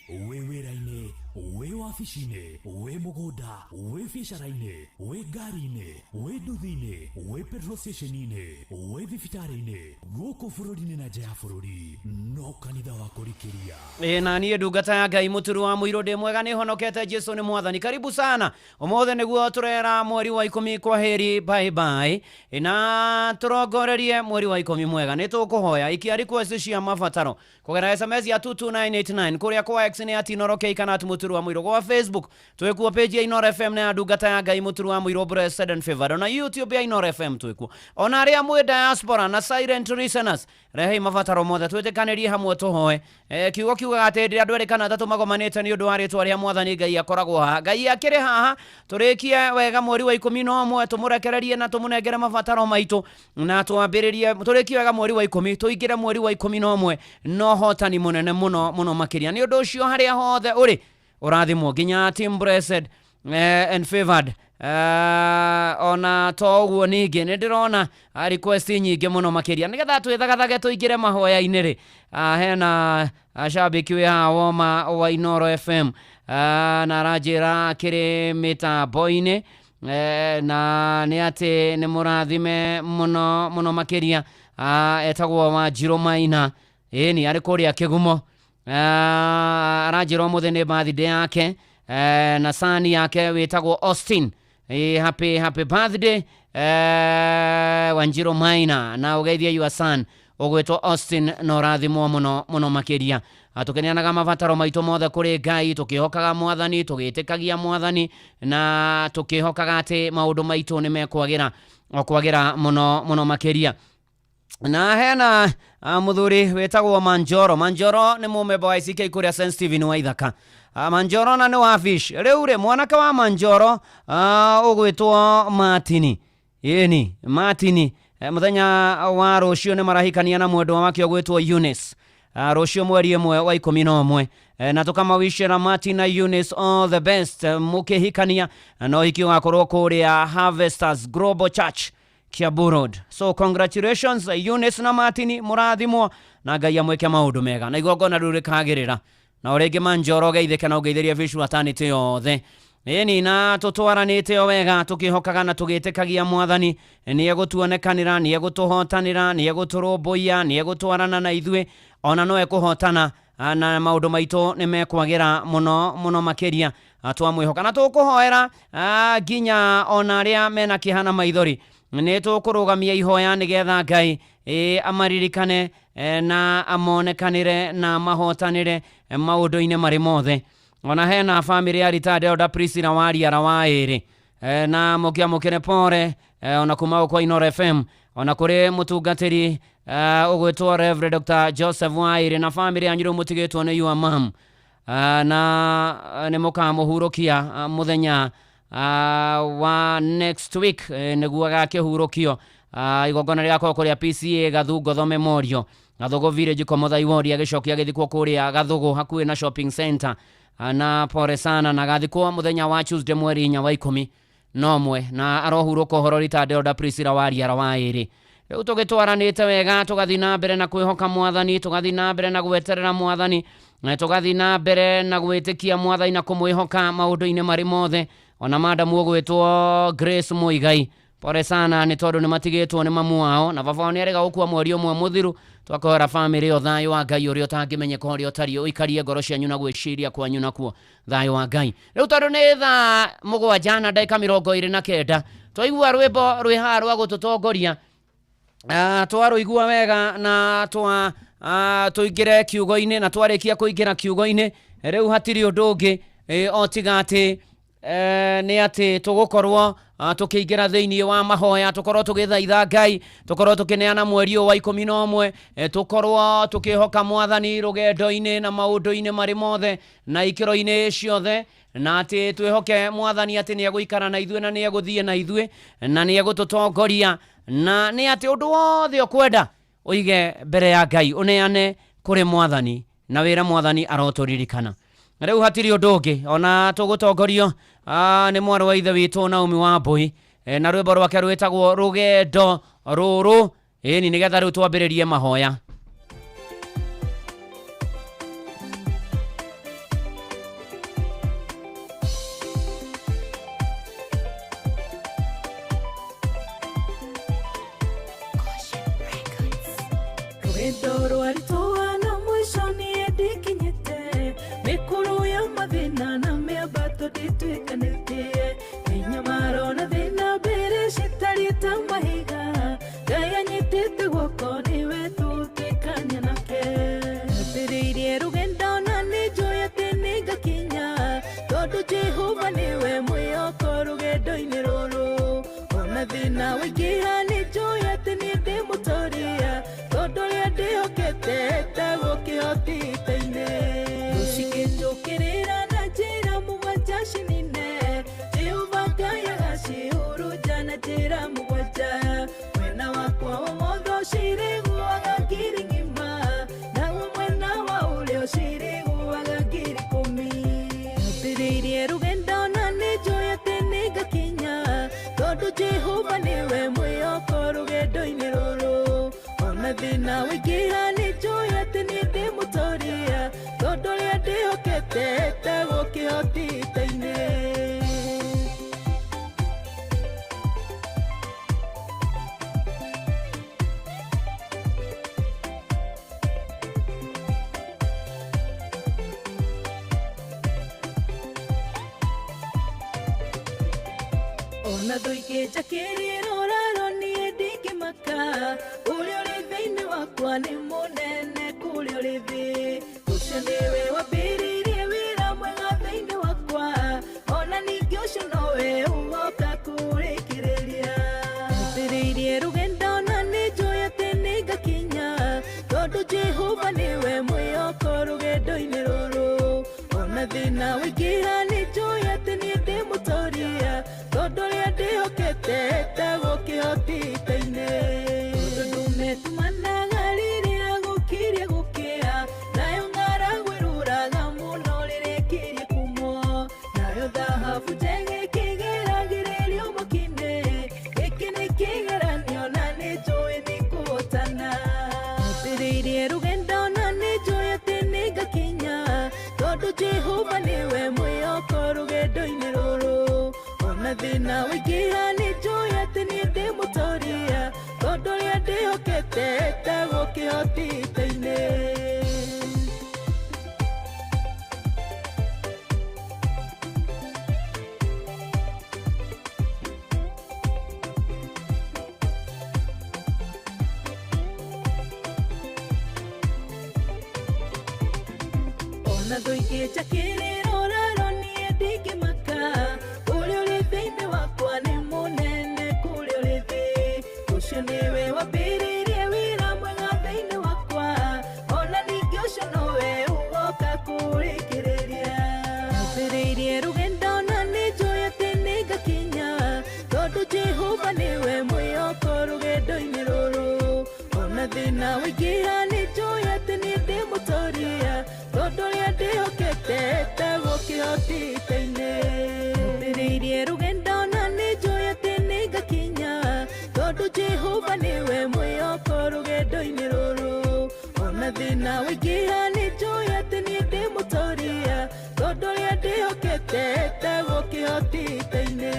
Wĩ wĩra-inĩ, wĩ wabici-inĩ, wĩ mũgũnda, wĩ biacara-inĩ, wĩ ngari-inĩ, wĩ nduthi-inĩ, wĩ petrol station-inĩ, wĩ thibitarĩ-inĩ, gũkũ bũrũri-inĩ na nja ya bũrũri, no kanitha wa kũrikĩria. Ĩ na niĩ ndungata ya Ngai mũturi wa mũirũ ndĩ mwega, nĩ honokete, Jesu nĩ Mwathani. Karibu sana ũmũthĩ nĩguo tũrera mweri wa 10 kwa heri, bye bye, na tũrongorerie mweri wa 10 mwega. Nĩ tũkũhoya ikia request cia mabataro kũgerera SMS ya 22989 kũrĩa kwa X nĩ at Inoro K kana at mũturi wa mũirũ, gwa Facebook twĩkuo page ya Inoro FM na ya ndungata ya Ngai mũturi wa mũirũ Blessed and Favored, ona YouTube ya Inoro FM twĩkuo, ona arĩa mwĩ diaspora na silent listeners, rehei mabataro mothe twĩtĩkanĩrie hamwe tũhoe. Kiugo kiugaga atĩ hĩndĩ ĩrĩa andũ erĩ kana atatũ magomanĩte nĩ ũndũ wa rĩtwa rĩa Mwathani, Ngai akoragwo haha. Ngai akĩrĩ haha, tũrĩkie wega mweri wa 11, tũmũrekererie na tũmũnengere mabataro maitũ, na twambĩrĩrie tũrĩkie wega mweri wa 10, tũingĩre mweri wa 11 na ũhotani mũnene mũno mũno makĩria. Nĩ ũndũ ũcio harĩa hothe ũrĩ ũrathimwo nginya team Blessed and Favored. Ona to ũguo ningĩ nĩ ndĩrona request nyingĩ mũno makĩria, nĩgetha twĩthagathage tũingĩre mahoya-inĩ rĩ. Hena shabiki wĩ haha woma wa Inoro FM, na aranjĩra akĩrĩ mĩtambo-inĩ, na nĩ atĩ nĩ mũrathime mũno mũno makĩria. Etagwo Wanjirũ Maina, ĩni arĩ kũrĩa Kĩgumo. Aranjĩra ũmũthĩ nĩ birthday yake, na sani yake wĩtagwo Austin. Happy happy birthday, Wanjirũ Maina, na ũgeithie your son ũgwĩtwo Austin, na ũrathimwo mũno mũno makĩria. Tũkĩneanaga mabataro maitũ mothe kũrĩ Ngai, tũkĩhokaga Mwathani, tũgĩtĩkagia Mwathani, na tũkĩhokaga atĩ maũndũ maitũ nĩ mekwagĩra o kwagĩra mũno mũno makĩria. Na hena mũthuri wĩtagwo Manjoro. Manjoro nĩ mũmemba wa ICK kũrĩa St. Stephen wa Ithaka. Manjoro na nĩ wa fish. Rĩu rĩ, mwanake wa Manjoro ũgwĩtwo Martini. Ĩni Martini, mũthenya wa rũciũ nĩ marahikania na mwendwa wake ũgwĩtwo Eunice. Rũciũ mweri 1 wa 11, na tũkamawishĩra Martin na Eunice all the best mũkĩhikania, na ũhiki ũgakorwo kũrĩa Harvesters Global Church, Kiambu Road. So congratulations Eunice na Martin, mũrathimwo na Ngai amwĩke maũndũ mega na igongona rĩu rĩkagĩrĩra. Na o rĩngĩ Manjoro geithĩke na ũgeithĩrie Visual Fraternity yothe. Ĩni na tũtwaranĩte o wega, tũkĩhokaga na tũgĩtĩkagia Mwathani nĩ egũtuonekanĩra, nĩ egũtũhotanĩra, nĩ egũtũrũmbũiya, nĩ egũtwarana na ithuĩ, ona no ekũhotana na maũndũ maitũ nĩ mekwagĩra mũno mũno makĩria twamwĩhoka. Na tũkũhoera nginya ona arĩa mena kĩeha na maithori, nĩ tũkũrũgamia ihoya nĩgetha Ngai amaririkane na amonekanĩre na mahotanĩre maũndũ-inĩ marĩ mothe. Ona hena bamĩrĩ ya retired Elder Priscilla Wariara wa ĩrĩ, na mũkĩamũkĩre pore ona kuma gũkũ Inooro FM, ona kũrĩ mũtungatĩri ũgwĩtwo Reverend Dr. Joseph Waĩrĩ na bamĩrĩ yanyu rĩu mũtigĩtwo nĩ your mom, na nĩ mũkamũhurũkia mũthenya wa next week, nĩguo agakĩhurũkio. Igongona rĩgakorwo kũrĩa PCA Gathungotho Memorial, Gathugu Village, Komothai Ward, agĩcokia agĩthikwo kũrĩa Gathugu hakuhĩ na shopping center. Na pore sana, na gathikwo mũthenya wa Tuesday mweri 4 wa 11, na arohurũka ũhoro retired Elder Priscilla Wariara wa ĩrĩ. Rĩu tũgĩtwaranĩte wega, tũgathiĩ na mbere na kwĩhoka Mwathani, tũgathiĩ na mbere na gweterera Mwathani, na tũgathiĩ na mbere na gwĩtĩkia Mwathani na kũmwĩhoka maũndũ-inĩ marĩ mothe. Ona madamu ũgwĩtwo Grace Muigai, pore sana nĩ tondũ nĩ matigĩtwo nĩ mamu wao na baba wao nĩ arega gũkua mweri 1 mũthiru. Twakohera bamĩrĩ ĩyo thayũ wa Ngai ũrĩa ũtangĩmenyeka ũrĩa ũtariĩ ũikarie ngoro cianyu na gwĩciria kwanyu nakuo thayũ wa Ngai. Rĩu tondũ nĩ thaa 7:29, twaigua rwĩmbo rwĩ haha rwa gũtũtongoria, twarũigua wega na twa tũingĩre kiugo-inĩ, na twarĩkia kũingĩra kiugo-inĩ rĩu hatirĩ ũndũ ũngĩ o tiga atĩ nĩ atĩ tũgũkorwo tũkĩingĩra thĩinĩ wa mahoya, tũkorwo tũgĩthaitha Ngai, tũkorwo tũkĩneana mweri ũyũ wa 11, tũkorwo tũkĩhoka Mwathani rũgendo-inĩ na maũndũ-inĩ marĩ mothe na ikĩro-inĩ ciothe, na atĩ twĩhoke Mwathani atĩ nĩ egũikara na ithuĩ na nĩ egũthiĩ na ithuĩ na nĩ egũtũtongoria, na nĩ atĩ ũndũ wothe ũkwenda ũige mbere ya Ngai ũneane kũrĩ Mwathani na wĩra Mwathani arotũririkana. Rĩu hatirĩ ũndũ ũngĩ ona tũgũtongorio nĩ mwarĩ wa ithe witũ Naomi Wambui, na rwĩmbo rwake rwĩtagwo Rũgendo Rũrũ. Ĩni nĩgetha rĩu twambĩrĩrie mahoya. Rũgendo rwaritoa na mũico niĩ ndikinyĩte, mĩkũrũ ya mathĩna na mĩambato ndituĩkanĩtie, mĩnyamaro na thĩna mbere citariĩ ta mahiga, Ngai anyitĩte guoko nĩwe tũtuĩkania nake. Nyambĩrĩirie rũgendo na nĩnjũĩ atĩ nĩngakinya, tondũ Jehova nĩwe mwĩhoko rũgendo-inĩ rũrũ. Ona thĩna waingĩha nĩnjũĩ atĩ niĩ ndĩ mũtoria, tondũ ũrĩa ndĩhokete etagwo kĩhoti ita-inĩ. Rũcikĩnjũkĩrĩra na njĩra 7 cinine, Jehova Ngai agacihurunja na njĩra 7. Mwena wakwa wa ũmotho cirĩgũaga 10,000 ng'ima, naguo mwena wa ũrĩo cirĩgũaga 10,000. Nyambĩrĩirie rũgendo na nĩnjũĩ atĩ nĩngakinya, tondũ Jehova nĩwe mwĩhoko rũgendo-inĩ rũrũ. Ona thĩna waingĩha nĩnjũĩ atĩ niĩ ndĩ mũtoria, tondũ ũrĩa ndĩhokete etagwo kĩhoti ita-inĩ. Ona thũ ikĩnjakĩrĩra ũraro niĩ ndingĩmaka, ũrĩa ũrĩ thĩinĩ wakwa nĩ mũnene kũrĩa ũrĩ thĩ. Ũcio nĩwe wambĩrĩirie wĩra mwega thĩinĩ wakwa, ona ningĩ ũcio nowe ũgoka kũrĩkĩrĩria. Nyambĩrĩirie rũgendo na nĩnjũĩ atĩ nĩngakinya, tondũ Jehova nĩwe mwĩhoko rũgendo-inĩ rũrũ. Ona thĩna waingĩha nĩnjũĩ atĩ niĩ ndĩ mũtoria, tondũ ũrĩa ndĩhokete etagwo kĩhoti ita-inĩ. Tondũ ndume tumanaga rĩrĩa gũkirie gũkĩa, waingĩha nĩ njũĩ atĩ niĩ ndĩ mũtoria tondũ ũrĩa ndĩhokete etagwo kĩhoti ita-inĩ. Ona thũ ingĩnja kĩrĩro raro niĩ ndingĩmaka ũrĩa ũrĩ thĩinĩ wakwa nĩ mũnene kũrĩa ũrĩ thĩ ũcio nĩwe wambĩrĩirie wĩra mwega thĩinĩ wakwa ona ningĩ ũcio nowe ũgoka kũrĩkĩrĩria. Ambĩrĩirie rũgendo na nĩ njũĩ atĩ nĩngakinya tondũ Jehova nĩwe mwĩhoko rũgendo-inĩ rũrũ ona thĩna waingĩha nĩ njũĩ atĩ niĩ ndĩ mũtoria tondũ ũrĩa ndĩhokete etagwo kĩhoti ita-inĩ. Ambĩrĩirie rũgendo na nĩ njũĩ atĩ nĩngakinya tondũ Jehova nĩwe mwĩhoko rũgendo-inĩ rũrũ ona thĩna waingĩha nĩ njũĩ atĩ niĩ ndĩ mũtoria tondũ ũrĩa ndĩhokete etagwo kĩhoti ita-inĩ.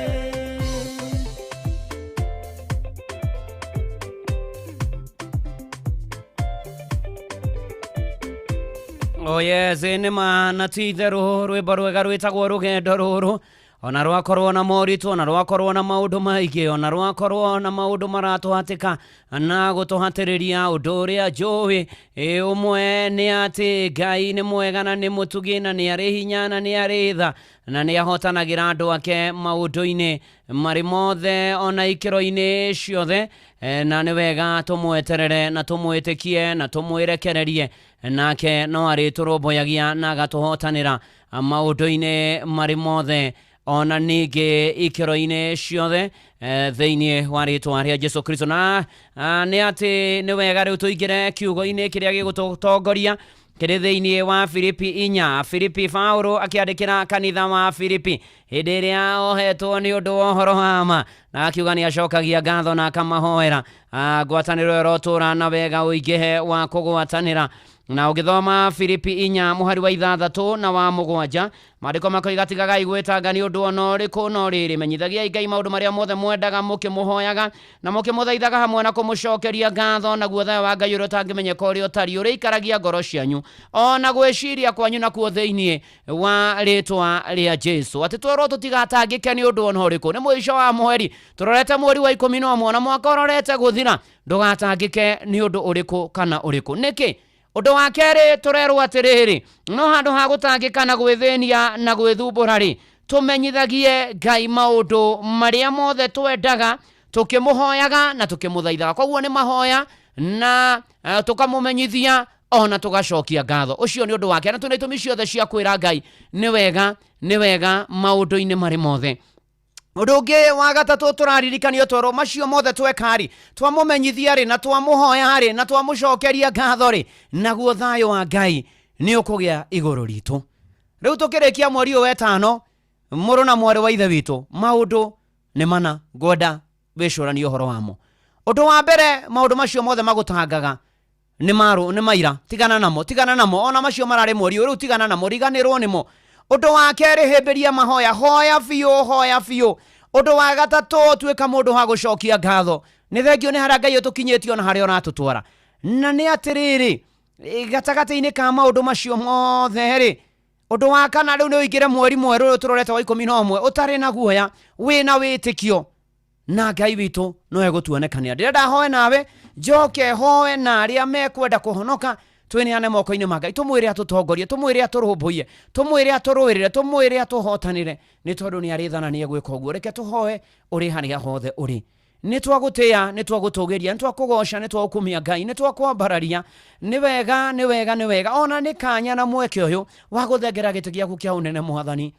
Oh yes, nĩ ma na ti itherũ rwĩmbo rwega rwĩtagwo rũgendo rũrũ ona rwakorwo na moritũ ona rwakorwo na maũndũ maingĩ ona rwakorwo na maũndũ maratũhatĩka na gũtũhatĩrĩria ũndũ ũrĩa njũĩ ũmwe nĩ atĩ Ngai nĩ mwega na nĩ mũtugi na nĩ arĩ hinya na nĩ arĩ tha na nĩ ahotanagĩra andũ ake maũndũ-inĩ marĩ mothe ona ikĩro-inĩ ciothe na nĩ wega tũmweterere na tũmwĩtĩkie na tũmwĩrekererie nake no arĩtũrũmbũyagia na agatũhotanĩra maũndũ-inĩ marĩ mothe ona ningĩ ikĩro-inĩ ciothe thĩinĩ wa rĩtwa rĩa Jesu Kristo na nĩ atĩ nĩ wega rĩu tũingĩre kiugo-inĩ kĩrĩa gĩgũtũtongoria kĩrĩ thĩinĩ wa Filipi 4. Filipi Paulo akĩandĩkĩra kanitha wa Filipi hĩndĩ ĩrĩa ohetwo nĩ ũndũ wa ũhoro wa ma na akiuga nĩ acokagia ngatho na akamahoera ngwatanĩro ĩrotũra na wega ũingĩhe wa kũgwatanĩra. Na ũgĩthoma Filipi 4 mũhari wa 6 na wa 7 maandĩko makoiga tigagai gwĩtanga nĩ ũndũ ona ũrĩkũ no rĩrĩ menyithagiai Ngai maũndũ marĩa mothe mwendaga mũkĩmũhoyaga na mũkĩmũthaithaga hamwe na kũmũcokeria ngatho naguo thayũ wa Ngai ũrĩa ũtangĩmenyeka ũrĩa ũtariĩ ũrĩikaragia ngoro cianyu ona gwĩciria kwanyu nakuo thĩinĩ wa rĩtwa rĩa Jesu. Atĩ twerwo tũtigatangĩke nĩ ũndũ ona ũrĩkũ nĩ mũico wa mweri tũrorete mweri wa 11 na mwaka ũrorete gũthira ndũgatangĩke nĩ ũndũ ũrĩkũ kana ũrĩkũ. Nĩkĩ? Ũndũ wa kerĩ tũrerwo atĩrĩrĩ no handũ ha gũtangĩka na gwĩthĩnia na gwĩthumbũra rĩ tũmenyithagie Ngai maũndũ marĩa mothe twendaga tũkĩmũhoyaga na tũkĩmũthaithaga. Koguo nĩ mahoya na tũkamũmenyithia ona tũgacokia ngatho. Ũcio nĩ ũndũ wake na twĩna itũmi ciothe cia kwĩra Ngai nĩ wega nĩ wega maũndũ-inĩ marĩ mothe. Ũndũ ũngĩ wa gatatũ tũraririkanio twerwo macio mothe tweka-rĩ twamũmenyithia rĩ na twamũhoya rĩ na twamũcokeria ngatho rĩ naguo thayũ wa Ngai nĩ ũkũgĩa igũrũ ritũ. Rĩu tũkĩrĩkia mweri ũyũ wetano mũrũ na mwarĩ wa ithe witũ maũndũ nĩ mana ngwenda wĩcũranie ũhoro wamo. Ũndũ wa mbere maũndũ macio mothe magũtangaga nĩ maira tigana namo ona macio mararĩ mweri ũyũ rĩu tigana namo riganĩrwo nĩmo. Ũndũ wa kerĩ hĩmbĩria mahoya hoya biũ. Ũndũ wa gatatũ tuĩka mũndũ wa gũcokia ngatho nĩ thengio nĩ harĩa Ngai ũtũkinyĩtie ona harĩa ũratũtwara. Na nĩ atĩrĩrĩ gatagatĩ-inĩ ka maũndũ macio mothe rĩ ũndũ wa kana rĩu nĩ ũingĩre mweri mwerũ ũyũ tũrorete wa 11 ũtarĩ na guoya wĩna wĩtĩkio na Ngai witũ no egũtuonekanĩra. Ndĩrenda hoe nawe njoke hoe na arĩa mekwenda kũhonoka twĩneane moko-inĩ ma Ngai tũmwĩre atũtongorie tũmwĩre atũrũmbũiye tũmwĩre atũrũĩrĩre tũmwĩre atũhotanĩre nĩ tondũ nĩ arĩ tha na nĩ egwĩka ũguo. Reke tũhoe ũrĩ harĩa hothe ũrĩ. Nĩ twagũtĩĩa nĩ twagũtũgĩria nĩ twakũgoca nĩ twagũkumia Ngai nĩ twakwambararia nĩ wega nĩ wega nĩ wega ona nĩ kanya na mweke ũyũ wa gũthengera gĩtĩ gĩaku kĩa ũnene Mwathani.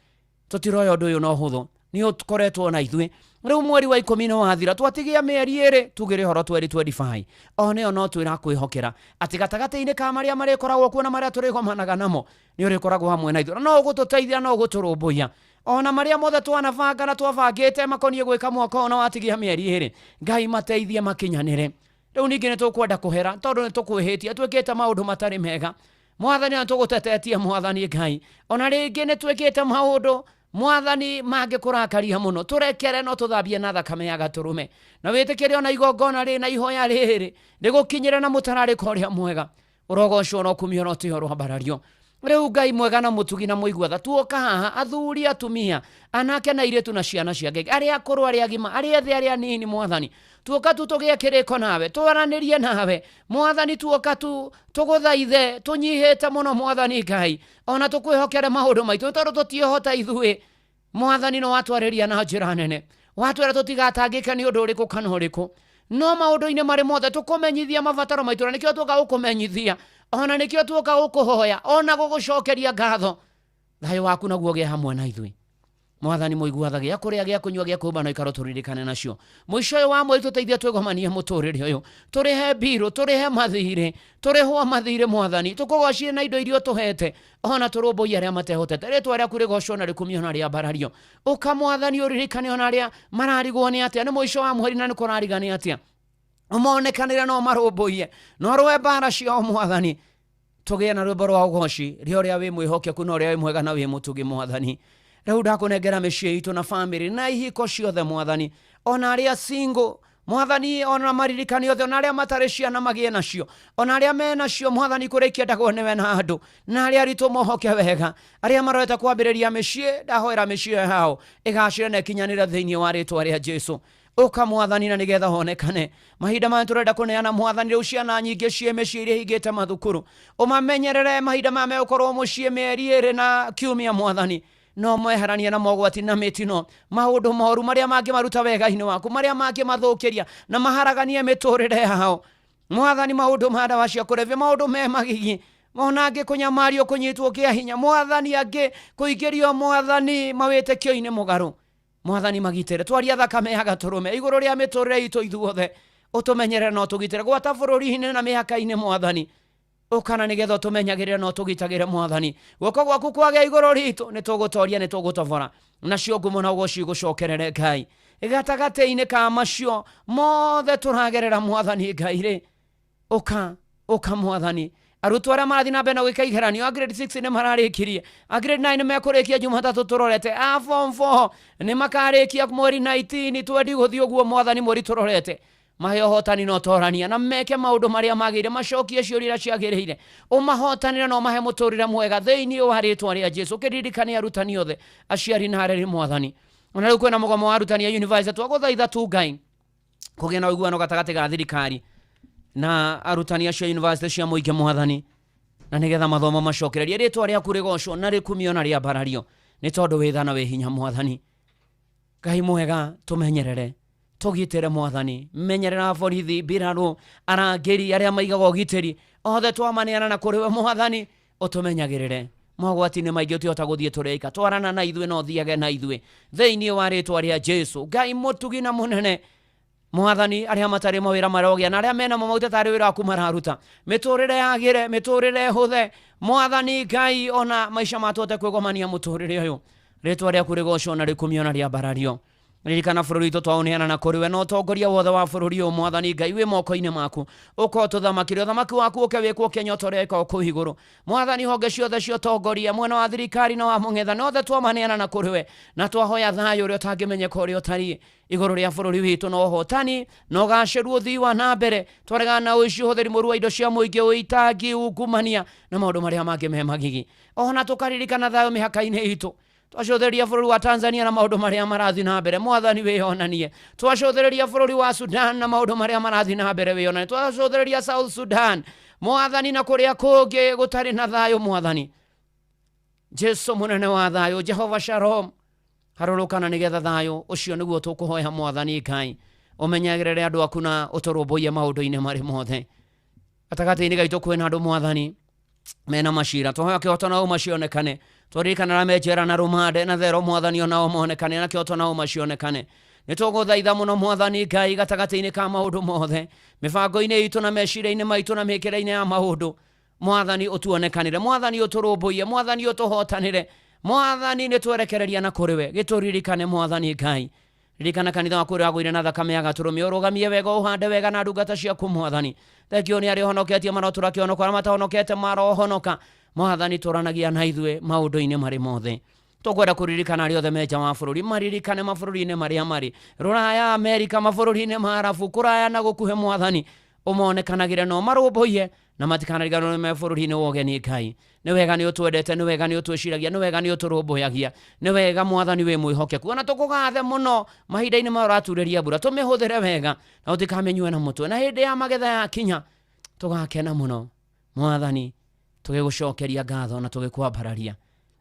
Tũtiroya ũndũ ũyũ na ũhũthũ nĩ ũkoretwo na ithuĩ rĩu mweri wa 10 nĩ wathira twatigia mĩeri ĩrĩ tugĩre ũhoro 2025 one no twĩrakwĩhokera atĩ gatagatĩ-inĩ ka marĩa marĩkoragwo kuo na marĩa tũrĩgomanaga namo nĩ ũrĩkoragwo hamwe na ithuĩ no ũgũtũteithia no ũgũtũrũmbũiya ona marĩa mothe twanabanga na twabangĩte makoniĩ gwĩka mwaka ũyũ na watigia mĩeri ĩrĩ Ngai mateithie makinyanĩre. Rĩu ningĩ nĩ tũkwenda kũhera tondũ nĩ tũkwĩhĩtie twĩkĩte maũndũ matarĩ mega Mwathani na tũgũtetetie Mwathani Ngai ona rĩngĩ nĩ twĩkĩte maũndũ Mwathani mangĩkũrakaria mũno tũrekere no tũthambie na thakame ya gatũrũme na wĩtĩkĩre ona igongona rĩ na ihoya rĩrĩ rĩgũkinyĩre na mũtararĩko ũrĩa mwega ũrogocwo ũrokumio ũrotĩo ũroambarario. Rĩu Ngai mwega na mũtugi na mũigua tha tuoka haha athuri atumia anake na airĩtu na ciana cia ngenge arĩa akũrũ arĩa agima arĩa ethĩ arĩa anini Mwathani tuoka tu tũgĩe kĩrĩko nawe twaranĩrie nawe Mwathani tuoka tu tũgũthaithe tũnyihĩte mũno Mwathani Ngai ona tũkwĩhokere maũndũ maitũ tondũ tũtiĩhota ithuĩ Mwathani no watwarĩria na njĩra nene watwĩra tũtigatangĩke nĩ ũndũ ũrĩkũ kana ũrĩkũ no maũndũ-inĩ marĩ mothe tũkũmenyithia mabataro maitũ na nĩkĩo tuoka gũkũmenyithia ona nĩkĩo tuoka gũkũhoya ona gũgũcokeria ngatho thayũ waku naguo ũgĩe hamwe na ithuĩ Mwathani mũigua tha gĩa kũrĩa gĩa kũnyua gĩa kwĩhumba na ikaro tũririkane nacio mũico ũyũ wa mweri tũteithie twĩgomanie mũtũrĩre ũyũ tũrĩhe mbirũ tũrĩhe mathirĩ tũrĩhwo mathirĩ Mwathani tũkũgocire na indo iria ũtũhete ona tũrũmbũiye arĩa matehotete rĩtwa rĩaku rĩgocwo na rĩkumio na rĩambarario ũka Mwathani ũririkane ona arĩa mararigwo nĩ atĩa nĩ mũico wa mweri na nĩ kũrariga nĩ atĩa ũmonekanĩre no marũmbũiye no rũe mbara ciao Mwathani tũgĩe na rwĩmbo rwa ũgoci rĩa ũrĩa wĩ mwĩhokeku na ũrĩa wĩ mwega na wĩ mũtugi Mwathani rĩu ndakũnengera mĩciĩ itũ na bamĩrĩ na ihiko ciothe Mwathani ona arĩa single Mwathani ona maririkani othe ona arĩa matarĩ ciana magĩe nacio ona arĩa menacio Mwathani kũrĩa ikĩendagwo nĩwe na andũ na arĩa aritũ mohoke wega arĩa marorete kwambĩrĩria mĩciĩ ndahoera mĩciĩ yao ĩgacĩre na ĩkinyanĩre thĩinĩ wa rĩtwa rĩa Jesũ ũka Mwathani na nĩgetha honekane mahinda maya tũrenda kũneana Mwathani rĩu ciana nyingĩ ciĩ mĩciĩ iria ihingĩte mathukuru ũmamenyerere mahinda maya megũkorwo mũciĩ mĩeri ĩrĩ na kiumia Mwathani no mweheranie na mogwati na mĩtino maũndũ moru marĩa mangĩmaruta wega-inĩ waku marĩa mangĩmathũkĩria na maharaganie mĩtũrĩre yao Mwathani maũndũ ma ndawa cia kũrebia maũndũ me magigi ona angĩ kũnyamario kũnyitwo kĩa hinya Mwathani angĩ kũingĩrio Mwathani mawĩtĩkio-inĩ mũgarũ Mwathani magitĩre twaria thakame ya gatũrũme igũrũ rĩa mĩtũrĩre itũ ithuothe ũtũmenyerere na ũtũgitĩre gwata bũrũri-inĩ na mĩhaka-inĩ Mwathani ũkana nĩgetha ũtũmenyagĩrĩre na ũtũgitagĩre Mwathani guoko gwaku kwagĩa igũrũ ritũ nĩ tũgũtoria nĩ tũgũtobora nacio ngumo na ũgoci gũcokerere Ngai gatagatĩ-inĩ ka macio mothe tũragerera Mwathani Ngai rĩ ũka ũka Mwathani arutwo arĩa marathiĩ na mbere na gwĩka igeranio a grade 6 nĩ mararĩkirie a grade 9 nĩ mekũrĩkia Jumatatũ tũrorete a form 4 nĩ makarĩkia mweri 19 twendi gũthiĩ ũguo Mwathani mweri tũrorete mahe ũhotani na ũtorania na meke maũndũ marĩa magĩrĩire macokie ciũria iria ciagĩrĩire ũmahotanĩre na ũmahe mũtũrĩre mwega thĩinĩ wa rĩtwa rĩa Jesũ ũkĩririkane arutani othe aciari na areri Mwathani ona rĩu kwĩna mũgomo wa arutani a university twagũthaitha tu Ngai kũgĩa na ũiguano gatagatĩ ga thirikari na arutani acio a university cia mũingĩ Mwathani na nĩgetha mathomo macokererie rĩtwa rĩaku rĩgocwo na rĩkumio na rĩambarario nĩ tondũ wĩ tha na wĩ hinya Mwathani Ngai mwega tũmenyerere tũgitĩre Mwathani menyerera borithi mbirarũ arangĩri arĩa maigaga ũgitĩri othe twamaneana na kũrĩ we Mwathani ũtũmenyagĩrĩre mogwati-inĩ maingĩ ũtihota gũthiĩ tũrĩ twarana na ithuĩ na ũthiage na ithuĩ thĩinĩ wa rĩtwa rĩa Jesũ Ngai mũtugi na mũnene Mwathani arĩa matarĩ mawĩra marogĩa na arĩa mena mo maute tarĩ wĩra waku mararuta mĩtũrĩre yagĩre mĩtũrĩre ĩhũthe Mwathani Ngai ona maica matũhote kwĩgomania mũtũrĩre ũyũ rĩtwa rĩaku rĩgocwo na rĩkumio na rĩambarario ririkana bũrũri witũ twaũneana na kũrĩ we na ũtongoria wothe wa bũrũri ũyũ Mwathani Ngai wĩ moko-inĩ maku ũka ũtũthamakĩre ũthamaki waku ũke wĩkwo Kenya ta ũrĩa wĩkagwo kũu igũrũ Mwathani honge ciothe cia ũtongoria mwena wa thirikari na wa mũng'ethanĩro othe twamaneana na kũrĩ we na twahoya thayũ ũrĩa ũtangĩmenyeka ũrĩa ũtariĩ igũrũ rĩa bũrũri witũ na ũhotani na ũgacĩru ũthii wa na mbere twaregana na ũici ũhũthĩri mũru wa indo cia mũingĩ ũitangi ungumania na maũndũ marĩa mangĩ me magigi ona tũkaririkana thayũ mĩhaka-inĩ itũ twacũthĩrĩria bũrũri wa Tanzania na maũndũ marĩa marathiĩ na mbere Mwathani wĩyonanie twacũthĩrĩria bũrũri wa Sudan na maũndũ marĩa marathiĩ na mbere wĩyonanie twacũthĩrĩria South Sudan Mwathani na kũrĩa kũngĩ gũtarĩ na thayũ Mwathani Jesu mũnene wa thayũ Jehova Shalom harũrũkana nĩgetha thayũ ũcio nĩguo tũkũhoya Mwathani Ngai ũmenyagĩrĩre andũ aku na ũtũrũmbũiye maũndũ-inĩ marĩ mothe gatagatĩ-inĩ gaitũ kwĩna andũ Mwathani mena macira twahoya kĩhoto na ũma cionekane twaririkana arĩa me njera na rũmande na thero Mwathani onao monekane na kĩhoto na ũma cionekane nĩ tũgũthaitha mũno Mwathani Ngai gatagatĩ-inĩ ka maũndũ mothe mĩbango-inĩ itũ na meciria-inĩ maitũ na mĩkĩre-inĩ ya maũndũ Mwathani ũtuonekanĩre Mwathani ũtũrũmbũiye Mwathani ũtũhotanĩre Mwathani nĩ twerekereria na kũrĩ we gĩtũririkane Mwathani Ngai ririkana kanitha waku ũrĩa wagũire na thakame ya gatũrũme ũrũgamie wega ũhande wega na ndungata ciaku Mwathani thengio nĩ arĩa ũhonoketie marotũra kĩhonoko arĩa matahonokete marohonoka Mwathani tũranagia na ithuĩ maũndũ-inĩ marĩ mothe Tũkwenda kũririkana arĩa othe me nja wa bũrũri, maririkane mabũrũri-inĩ marĩa marĩ rũraya, Amerika, mabũrũri-inĩ ma Arabu, kũraya na gũkuhĩ, mwathani ũmonekanagĩre no marũmbũiye na matikanariganĩrwo nĩ me bũrũri-inĩ wa ũgeni. Ngai, nĩ wega nĩ ũtwendete, nĩ wega nĩ ũtwĩciragia, nĩ wega nĩ ũtũrũmbũyagia, nĩ wega mwathani wĩ mwĩhokeku. Ona tũkũgathe mũno mahinda-inĩ maya ũraturĩria mbura, tũmĩhũthĩre wega na ũtikamĩnyue na mũtwe, na hĩndĩ ya magetha yakinya tũgakena mũno mwathani, tũgĩgũcokeria ngatho na tũgĩkwambararia.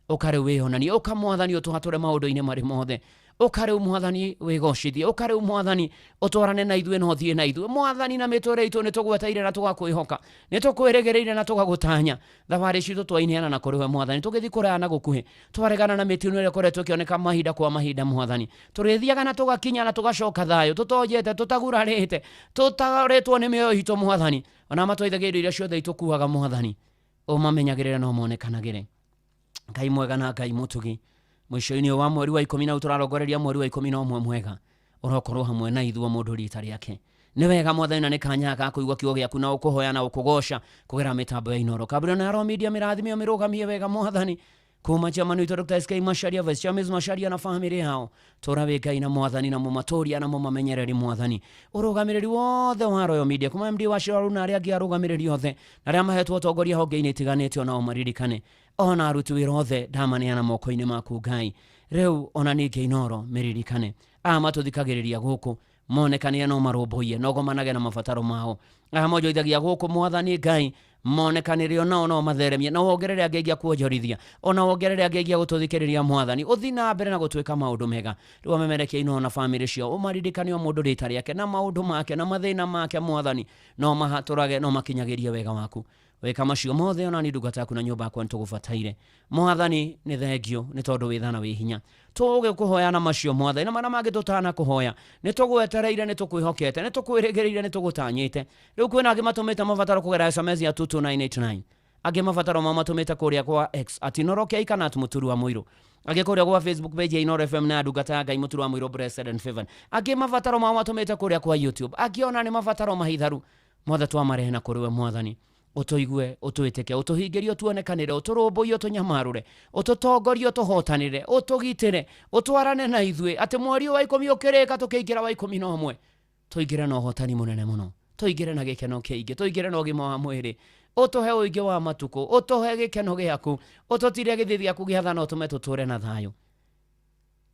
Ũka rĩu wĩonanie, ũka mwathani ũtũhatũre maũndũ-inĩ marĩ mothe, ũka rĩu mwathani wĩgocithie, ũka rĩu mwathani ũtwarane na ithuĩ na ũthiĩ na ithuĩ mwathani, na mĩtũrĩre itũ nĩ tũgweteire na tũgakwĩhoka, nĩ tũkwĩrĩgĩrĩire na tũgagũtanya. Thabarĩ citũ twaineana na kũrĩ we mwathani, tũgĩthiĩ kũraya na gũkuhĩ, twaregana na mĩtino ĩrĩa ĩkoretwo ĩkĩoneka mahinda kwa mahinda mwathani, tũrĩthiaga na tũgakinya na tũgacoka thayũ, tũtonjete, tũtagurarĩte, tũtarĩtwo nĩ mĩoyo itũ mwathani. Ona matwaithagia indo iria ciothe itũkuaga mwathani, ũmamenyagĩrĩre na ũmonekanagĩre. Ngai mwega na Ngai mũtugi, mũico-inĩ wa mweri wa 10 na tũrarongoreria mweri wa 11 mwega, ũrokorwo hamwe na ithuĩ mũndũ rita rĩake. Nĩ wega mwathani, na nĩ kanya ga kũigua kiugo gĩaku na ũkũhoya na ũkũgoca kũgerera mĩtambo ya Inooro. Kambuni na Royal Media mĩrathime mĩrũgamie wega mwathani, kuma chairman witũ Dr. SK Macharia, Vice Chairman Macharia na family yao, tũra wĩ Ngai na mwathani na mũmatũria na mũmamenyereri mwathani, ũrũgamĩrĩri wothe wa Royal Media kuma MD wa Shiraru na arĩa angĩ arũgamĩrĩri othe na arĩa mahetwo ũtongoria honge-inĩ itiganĩte, onao maririkane, ona aruti wĩra othe ndamaneana moko-inĩ maku Ngai. Rĩu ona ningĩ Inooro mĩririkane, aya matũthikagĩrĩria gũkũ monekanie no marũmbũiye no gomanage na mabataro mao, aya monjoithagia gũkũ mwathani Ngai monekanĩre onao no matheremie, na wongerere angĩ aingĩ a kuonjorithia, ona wongerere angĩ aingĩ a gũtũthikĩrĩria mwathani, ũthiĩ na mbere na gũtwĩka maũndũ mega. Rĩu amemerekia Inooro na bamĩrĩ ciao, ũmaririkane o mũndũ rĩta rĩake na maũndũ make na mathĩna make mwathani, no mahatũrage no makinyagĩrie wega waku. Wĩka macio mothe ona ni ndungata yaku na nyũmba yakwa nĩtũgũbataire mwathani, nĩ thengio nĩ tondũ wĩ tha na wĩ hinya. Tũgĩkũhoya na macio mwathani, na marĩa mangĩ tũtanakũhoya nĩ tũgwetereire, nĩ tũkwĩhokete, nĩ tũkwĩrĩgĩrĩire, nĩ tũgũtanyĩte. Rĩu kwĩna angĩ matũmĩte mabataro kũgerera SMS ya 22989, angĩ mabataro mao matũmĩte kũrĩa kwa X at Inooro K kana at Mũturu wa Mũirũ, angĩ kũrĩa gwa Facebook page ya Inooro FM na ndungata ya Ngai Mũturu wa Mũirũ Blessed and Favored, angĩ mabataro mao matũmĩte kũrĩa kwa YouTube, angĩ ona nĩ mabataro mahitharu mothe twamarehe na kũrĩ we mwathani, ũtũigue, ũtwĩtĩke, ũtũhingĩrie, ũtuonekanĩre, ũtũrũmbũiye, ũtũnyamarũre, ũtũtongorie, ũtũhotanĩre, ũtũgitĩre, ũtwarane na ithuĩ, atĩ mweri wa 10 ũkĩrĩka tũkĩingĩra wa 11 tũingĩre na ũhotani mũnene mũno, tũingĩre na gĩkeno kĩingĩ, tũingĩre na ũgima wa mwĩrĩ, ũtũhe ũingĩ wa matukũ, ũtũhe gĩkeno gĩaku, ũtũtire gĩthithi gĩaku gĩa tha na ũtũme tũtũre na thayũ.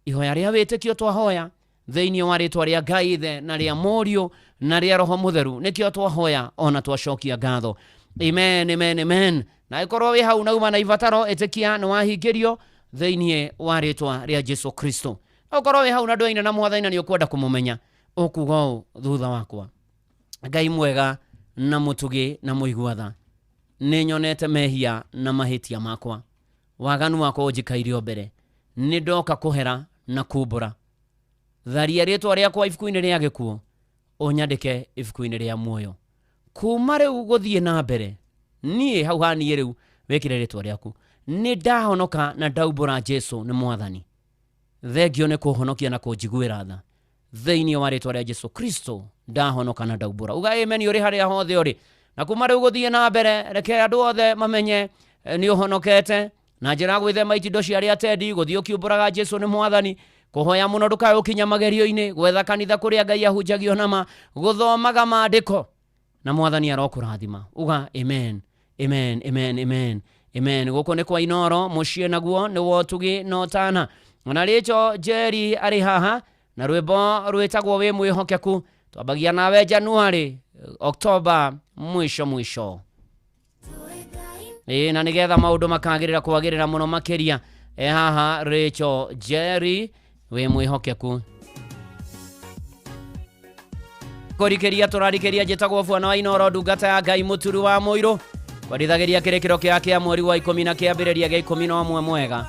Ihoya rĩa wĩtĩkio twahoya thĩinĩ wa rĩtwa rĩa Ngai Ithe na rĩa Mũriũ na rĩa Roho Mũtheru, nĩkĩo twahoya ona twacokia ngatho. Amen, amen, amen. Na ĩkorwo wĩ hau nauma na ibataro, ĩtĩkia nĩ wahingĩrio thĩinĩ wa rĩtwa rĩa Jesu Kristo. Na ũkorwo wĩ hau na ndũaine na mwathani na nĩ ũkwenda kũmũmenya, ũkuga ũũ thutha wakwa: Ngai mwega na mũtugi na mũigua tha, nĩ nyonete mehia na mahĩtia makwa, waganu wakwa ũnjikaire o mbere, nĩ ndoka kũhera na kumbũra. Tharia rĩtwa rĩakwa ibuku-inĩ rĩa gĩkuũ, ũnyandĩke ibuku-inĩ rĩa muoyo. Kuma rĩu gũthiĩ na mbere, niĩ hau ha niĩ rĩu wĩkĩre rĩtwa rĩaku, nĩ ndahonoka na ndaumbũra Jesu nĩ mwathani. Thengio nĩ kũhonokia na kũnjiguĩra tha, thĩinĩ wa rĩtwa rĩa Jesu Kristo ndahonoka na ndaumbũra. Uga amen ũrĩ harĩa hothe ũrĩ. Na kuma rĩu gũthiĩ na mbere, reke andũ othe mamenye nĩ ũhonokete na njĩra ya gwĩthema itindo cia arĩa atendi, gũthiĩ ũkiumbũraga Jesu nĩ mwathani, kũhoya mũno ndũkae ũkinya magerio-inĩ, gwetha kanitha kũrĩa Ngai ahunjagio nama, gũthomaga maandĩko, na mwathani arokũrathima. Uga amen, amen, amen, amen, amen. Gũkũ nĩ kwa Inooro, mũciĩ naguo nĩ wotugi na ũtana. Ona Rachel Njeri arĩ haha na rwĩmbo rwĩtagwo wĩ mwĩhokeku. Twambagia nawe Januari, Oktoba, mwisho mwisho. Ĩĩ, na nĩgetha maũndũ makagĩrĩra kwagĩrĩra mũno makĩria. E haha Rachel Njeri, wĩ mwĩhokeku. Kũrikĩria tũrarikĩria, njĩtagwo bwana wa Inooro, ndungata ya Ngai Mũturu wa Mũirũ, kwendithagĩria kĩrĩkĩro kĩa kĩa mweri wa 10 na kĩambĩrĩria gĩa 11 mwega.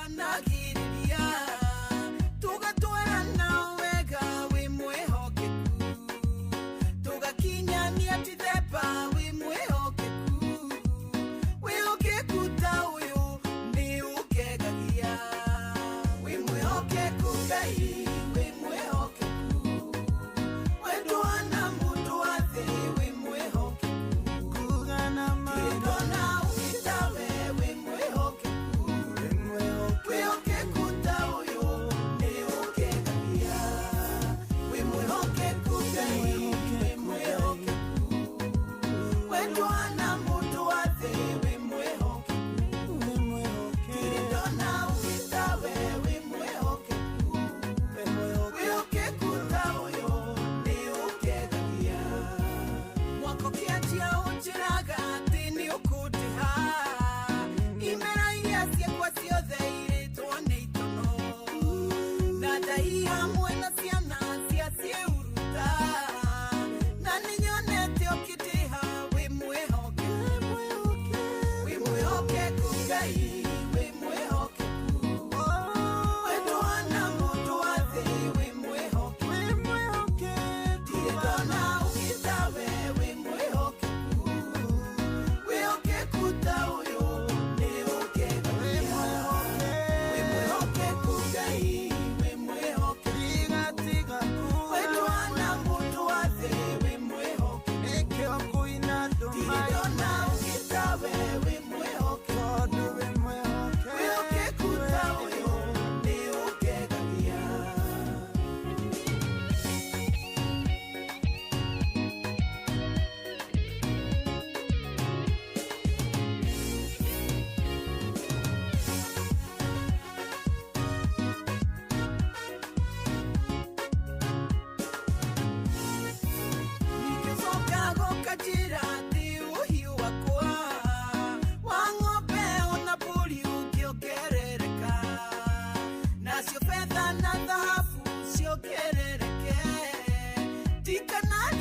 Kugana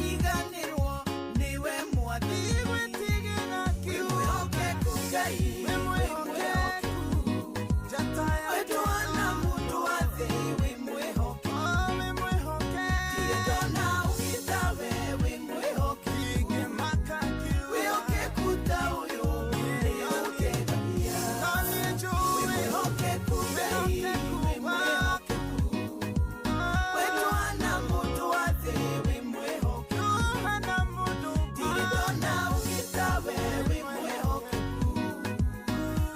Ndingĩriganĩrwo nĩwe Mwathi. Wĩ mwĩhokeku Ngai, wĩ mwĩhokeku. We ndwana mũndũ wa thĩ, wĩ mwĩhokeku. Ndirĩ ndona ũngĩ tawe, wĩ mwĩhokeku. Wĩhokeku ta ũyũ nĩ ũngenagia. Wĩ mwĩhokeku Ngai, wĩ mwĩhokeku. We ndwana mũndũ wa thĩ, wĩ mwĩhokeku. Ndirĩ ndona ũngĩ tawe, wĩ mwĩhokeku.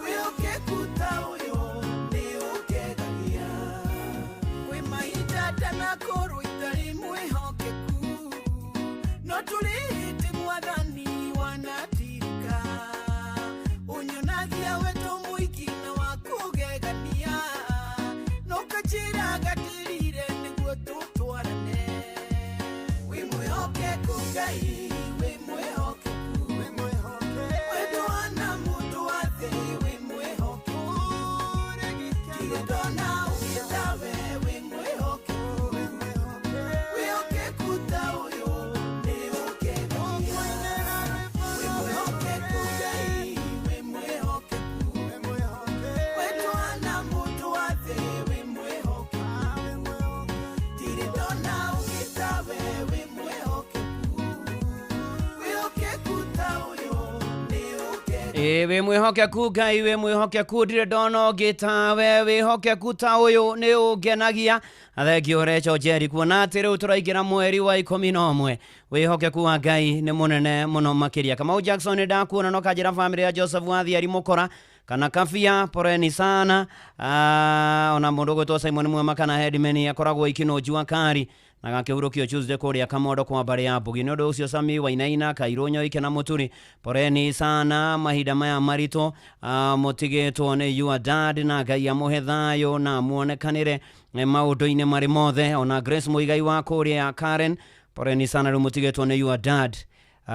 Wĩhokeku ta ũyũ nĩ ũngenagia. Kwĩ mahinda ndanakorwo itarĩ mwĩhokeku, no tũrĩ hĩndĩ Mwathani wanatirika. Ũnyonagia wendo mũingĩ na wa kũgegania, na ũkanjĩra ngatĩrire nĩguo tũtwarane. Wĩ mwĩhokeku Ngai, wĩ mwĩhokeku. We ndwana mũndũ wa thĩ, wĩ mwĩhokeku. Ndirĩ ndona ũngĩ tawe, wĩ mwĩhokeku. Wĩhokeku ta ũyũ nĩ ũngenagia. Wĩ mwĩhokeku Ngai, wĩ mwĩhokeku. We ndwana mũndũ wa thĩ, wĩ mwĩhokeku. Ndirĩ ndona ũngĩ tawe, wĩ mwĩhokeku. Wĩhokeku ta ũyũ nĩ ũngenagia. Ĩ wĩ mwĩhokeku Ngai, wĩ mwĩhokeku, ndirĩ ndona ũngĩ tawe, wĩhokeku ta ũyũ nĩ ũngenagia. Thengio Recho Njeri, kuona atĩ rĩu tũraingĩra mweri wa 11, wĩhokeku wa Ngai nĩ mũnene mũno makĩria. Kamau Jackson nĩ ndakuona no kanjĩra bamĩrĩ ya Joseph Wathiari Mũkora kana Kabia, poreni sana. Ona mũndũ ũgwĩtwo Simon Mwema kana Headman akoragwo Ikino Jua Kari na gakĩhurũkio Tuesday kũrĩa Kamondo kwa mbarĩ ya Mbugi. Nĩ ũndũ ũcio Sami Wainaina, Kairũ Nyoike na Mũturi, poreni sana mahinda maya maritũ, mũtigĩtwo nĩ your dad, na Ngai amũhe thayũ na muonekanĩre maũndũ-inĩ marĩ mothe. Ona Grace Mũigai wa kũrĩa Karen, poreni sana, rĩu mũtigĩtwo nĩ your dad,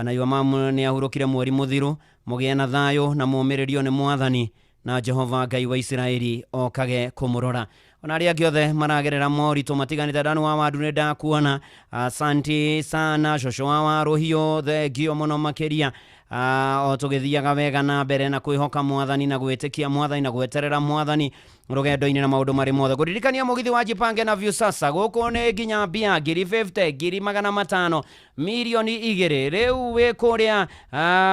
na your mom nĩ ahurũkire mweri mũthiru. Mũgĩe na thayũ na mũmĩrĩrio nĩ Mwathani na Jehova Ngai wa Isiraeli okage kũmũrora. Ona arĩa angĩ othe maragerera moritũ matiganĩte, Danu wa Wandu nĩ ndakuona, asanti sana. Cũcũ wa Warũhiũ, thengio mũno makĩria. O tũgĩthiaga wega na mbere na kwĩhoka Mwathani na gwĩtĩkia Mwathani na gweterera Mwathani rũgendo-inĩ na maũndũ marĩ mothe. Ngũririkania mũgithi wa Jipange na Viusasa gũkũ nĩ nginya mbia ngiri 50, ngiri 500, mirioni 2. Rĩu wĩ kũrĩa,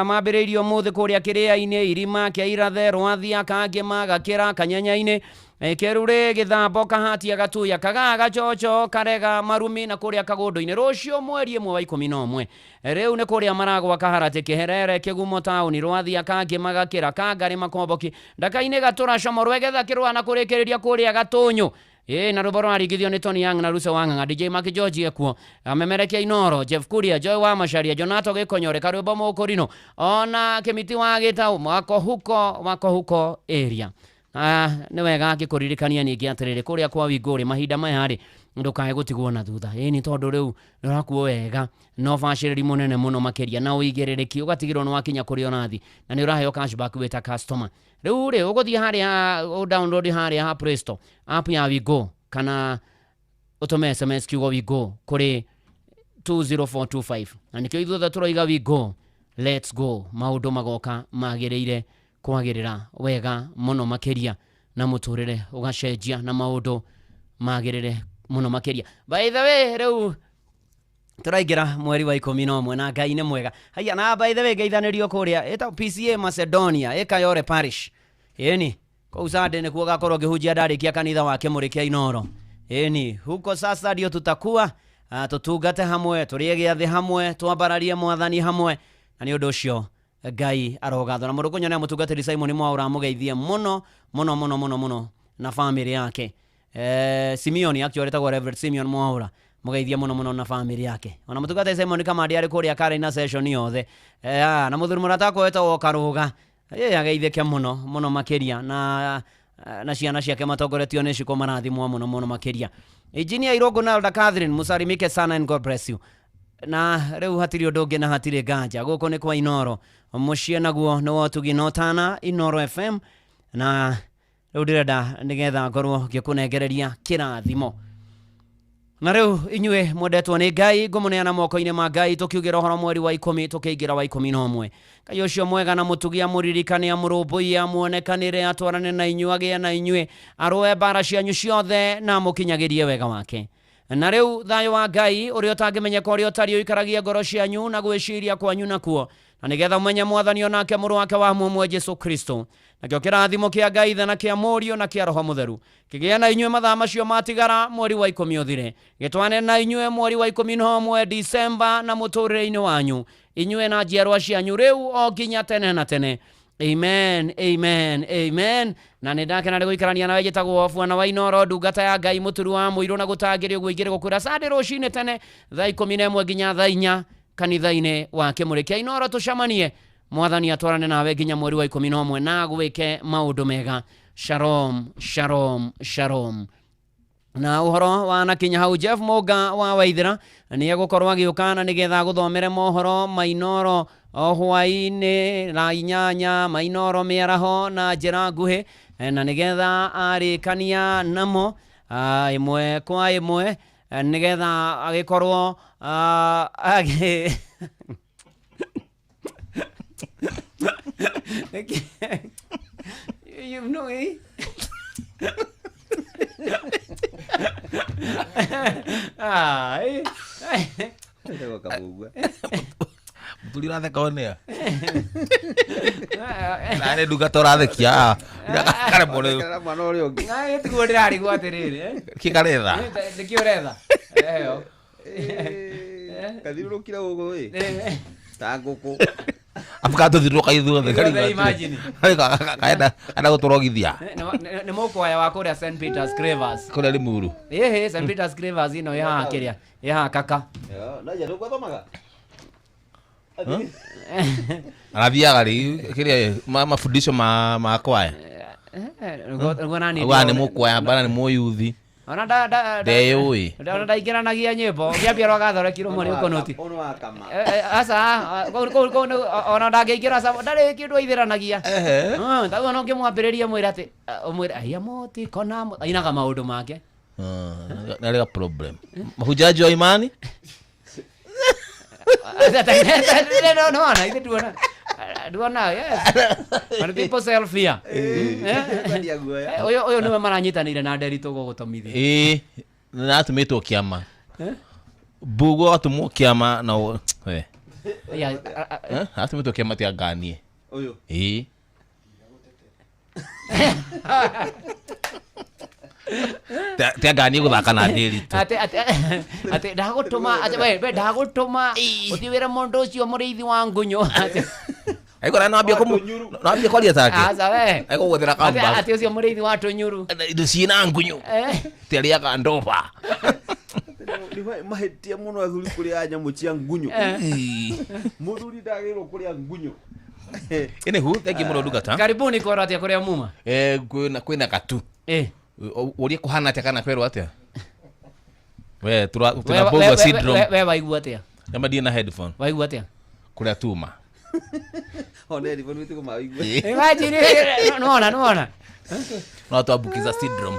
mambĩrĩirio ũmũthĩ kũrĩa Kĩrĩa-inĩ, Irima, Kĩairathe, Rwathia, Kangĩma, Gakĩra, Kanyenya-inĩ, Kĩrurĩ, Gĩthambo, Kahatia, Gatuya, Kagaa, Gachocho, Karega, Marumi na kũrĩa Kagũndũ-inĩ. Rũciũ mweri 1 wa 11 rĩu nĩ kũrĩa maragwa Kaharatĩ, Kĩherere, Kĩgumo taũni, Rwathia, Kangĩma, Gakĩra, Kangarĩ, Makomboki, Ndaka-inĩ, Gatũra, Como, Rwegetha, Kĩrũa na kũrĩkĩrĩria kũrĩa Gatũnyũ. Ĩ na rwĩmbo rũraringithio nĩ Tony Young na Ruse Wang'ang'a, DJ Mark George ekuo, amemerekia Inoro, Jeff Kuria, Joy wa Macharia, Jonato Gĩkonyore, Karwĩmbo Mũkũrinũ, ona Kĩmiti wa Gĩtaũ, wako huko area. Nĩ wega ngĩkũririkania ningĩ atĩrĩrĩ, kũrĩa kwa Wingũrĩ mahinda maya rĩ, ndũkae gũtigwo na thutha. Ĩ nĩ tondũ rĩu nĩ ũrakuo wega na ũbacĩrĩri mũnene mũno makĩria na ũigĩrĩrĩki, ũgatigĩrwo nĩ wakinya kũrĩa ũrathiĩ na nĩ ũraheo cashback wĩ ta customer. Rĩu rĩ, ũgũthiĩ harĩa ũ download harĩa ha Play Store app ya Wigo, kana ũtũme SMS kiugo Wigo kũrĩ 20425, na nĩkĩo ithuothe tũroiga Wigo, let's go. Maũndũ magoka magĩrĩire kwagĩrĩra wega mũno makĩria na mũtũrĩre ũgacenjia na maũndũ magĩrĩre mũno makĩria. By the way, rĩu tũraingĩra mweri wa 11 na Ngai nĩ mwega. Haiya, na by the way ngeithanĩrio kũrĩa ĩta PCA Macedonia ĩkayore Parish. Ĩni kũu Sunday nĩkuo gakorwo ngĩhunjia ndarĩkia kanitha wa Kĩmũrĩ kĩa Inoro. Ĩni huko sasa ndio tutakuwa, tũtungate hamwe, tũrĩe gĩathĩ hamwe, twambararie Mwathani hamwe, na nĩ ũndũ ũcio Ngai arogathwo. Na mũndũ kũnyonea mũtungatĩri Simon Mwaura amũgeithie mũno mũno mũno mũno mũno na famĩlĩ yake. Simeon actually etagwo Reverend Simeon Mwaura, mũgeithie mũno mũno na famĩlĩ yake. Ona mũtungatĩri Simon Kamandi arĩ kũrĩa Karen session yothe. Na mũthuri mũrata wakwa wetagwo Karũga, ageithĩke mũno mũno makĩria na ciana ciake matongoretio nĩ Shiko, marathimwo mũno mũno makĩria. Engineer Irongo na Elder Catherine, musalimike sana and God bless you. Na rĩu hatirĩ ũndũ ũngĩ na hatirĩ nganja, gũkũ nĩ kwa Inoro, mũciĩ naguo nĩ wotugi na ũtana, Inoro FM. Na rĩu ndĩrenda nĩgetha ngorwo ngĩkũnengereria kĩrathimo. Na rĩu inyuĩ mwendetwo nĩ Ngai, ngũmũneana moko-inĩ ma Ngai, tũkiugĩra ũhoro mweri wa 10 tũkĩingĩra wa 11. Ngai ũcio mwega na mũtugi amũririkane, amũrũmbũiye, amuonekanĩre, atwarane na inyuĩ, agĩe na inyuĩ, arũe mbara cianyu ciothe na amũkinyagĩrie wega wake. Na rĩu thayũ wa Ngai ũrĩa ũtangĩmenyeka ũrĩa ũtariĩ ũikaragie ngoro cianyu na gwĩciria kwanyu nakuo, na nĩgetha mũmenye Mwathani o nake Mũrũ wake wa mũmwe Jesu Kristo. Nakĩo kĩrathimo kĩa Ngai Ithe na kĩa Mũriũ na kĩa Roho Mũtheru kĩgĩe na inyuĩ mathaa macio matigara mweri wa 10 ũthire, gĩtwane na inyuĩ mweri wa 11 Disemba na mũtũrĩre-inĩ wanyu, inyuĩ na njiarwa cianyu rĩu o nginya tene na tene. Amen, amen, amen. Na nĩ ndakena nĩ gũikarania nawe. Njĩtagwo Bwana wa Inoro, ndungata ya Ngai, mũturu wa mũirũ na gũtangĩrĩ ũguo ingĩrĩ gũkwĩra Sunday rũcinĩ tene thaa 11 nginya thaa 4 kanitha-inĩ wa Kĩmũrĩ kĩa Inoro. Tũcemanie, Mwathani atwarane nawe nginya mweri wa 11 na gwĩke maũndũ mega. Shalom, shalom, shalom. Na ũhoro wanakinya hau, Jeff Mũnga wa Waithĩra nĩ egũkorwo agĩũka na nĩgetha gũthomere mohoro mainoro o hwaĩ-inĩ thaa 8, mainoro mĩaraho na njĩra nguhĩ, na nĩgetha arĩkania namo ĩmwe kwa ĩmwe, nĩgetha agĩkorwo you know, eh? Ah, eh. Mũthuri ũratheka onea narĩ ndungata ũrathekia karemwo nĩ mwana ũrĩa ũngĩ. Ai, tiguo ndĩrarigwo atĩrĩrĩ, eh? Kĩ karetha? Nĩkĩ ũretha? Eyo. Kathiũrũrũkire gũkũ ĩ ta ngũkũ. Abu katũthirũka ithuothe. Ithuothe, imagine. Kaenda kaenda gũtũrogithia. Nĩ mũkwaya wa kũrĩa St Peter's Cravers. Kũrĩa Limuru. Ĩhĩ, St Peter's Cravers ĩno ĩ haha kĩrĩa ĩ haha kaka. Naija ndũkwathomaga. Arathiaga rĩ kĩrĩa mafundisho ma kwaya. Nĩguo nani. Augaga nĩ mũkwaya mbana nĩ mũyuthi. Ona nda nda Ndeyũĩ. Ona ndaingĩranagia nyĩmbo ngĩambia rwagathondekirwo mweri ũkũnũti. Ũyũ wa kama. Aca kũu kũu ona ndangĩingĩra ndarĩ kĩndũ aithĩranagia. Tau ona ũngĩmwambĩrĩria mwĩre atĩ ũmwĩre aiya mũti kona ainaga maũndũ make. Narĩ problem mahujaji wa imani. Nĩwona ithe tuona nduona, yes, when people sell fear. Ũyũ nĩwe maranyitanĩire na Nderitu gũgũtomithia. Ĩĩ, natũmĩtwo kĩama mbuguo agatũmwo kĩama na we. Ya, Eh, atũmĩtwo kĩama ti anganie. Ũyũ. Ĩĩ, ti anganie gũthaka na Nderitu. Atĩ ndagũtũma, atĩ we ndagũtũma ũthiĩ wĩre mũndũ ũcio mũrĩithi wa ngunyũ atĩ Aigua no ambie kwaria take. Aca we. Aigũgwethera kamba. Atĩ ũcio mũrĩithi wa tũnyuru. Indo ciĩna ngunyũ. Ti arĩaga ndoba. Mahĩtia mũno athuri kũrĩa nyamũ cia ngunyũ. Mũthuri ndagĩrĩirwo kũrĩa ngunyũ. Anywho, thank you mũno ndungata. Karibuni kwĩrwo atĩa kũrĩa muma? Eh, kwĩna gatu. Ũrie kũhana atĩa kana kwerwo atĩa we tũrabogwa syndrome. We waigua atĩa? Nyama ndirĩ na headphone. Waigua atĩa? Kũrĩa tuma. Ona headphone wĩtĩkwo mawĩigua. Imagine, nĩwona nĩwona. No twambukiza syndrome.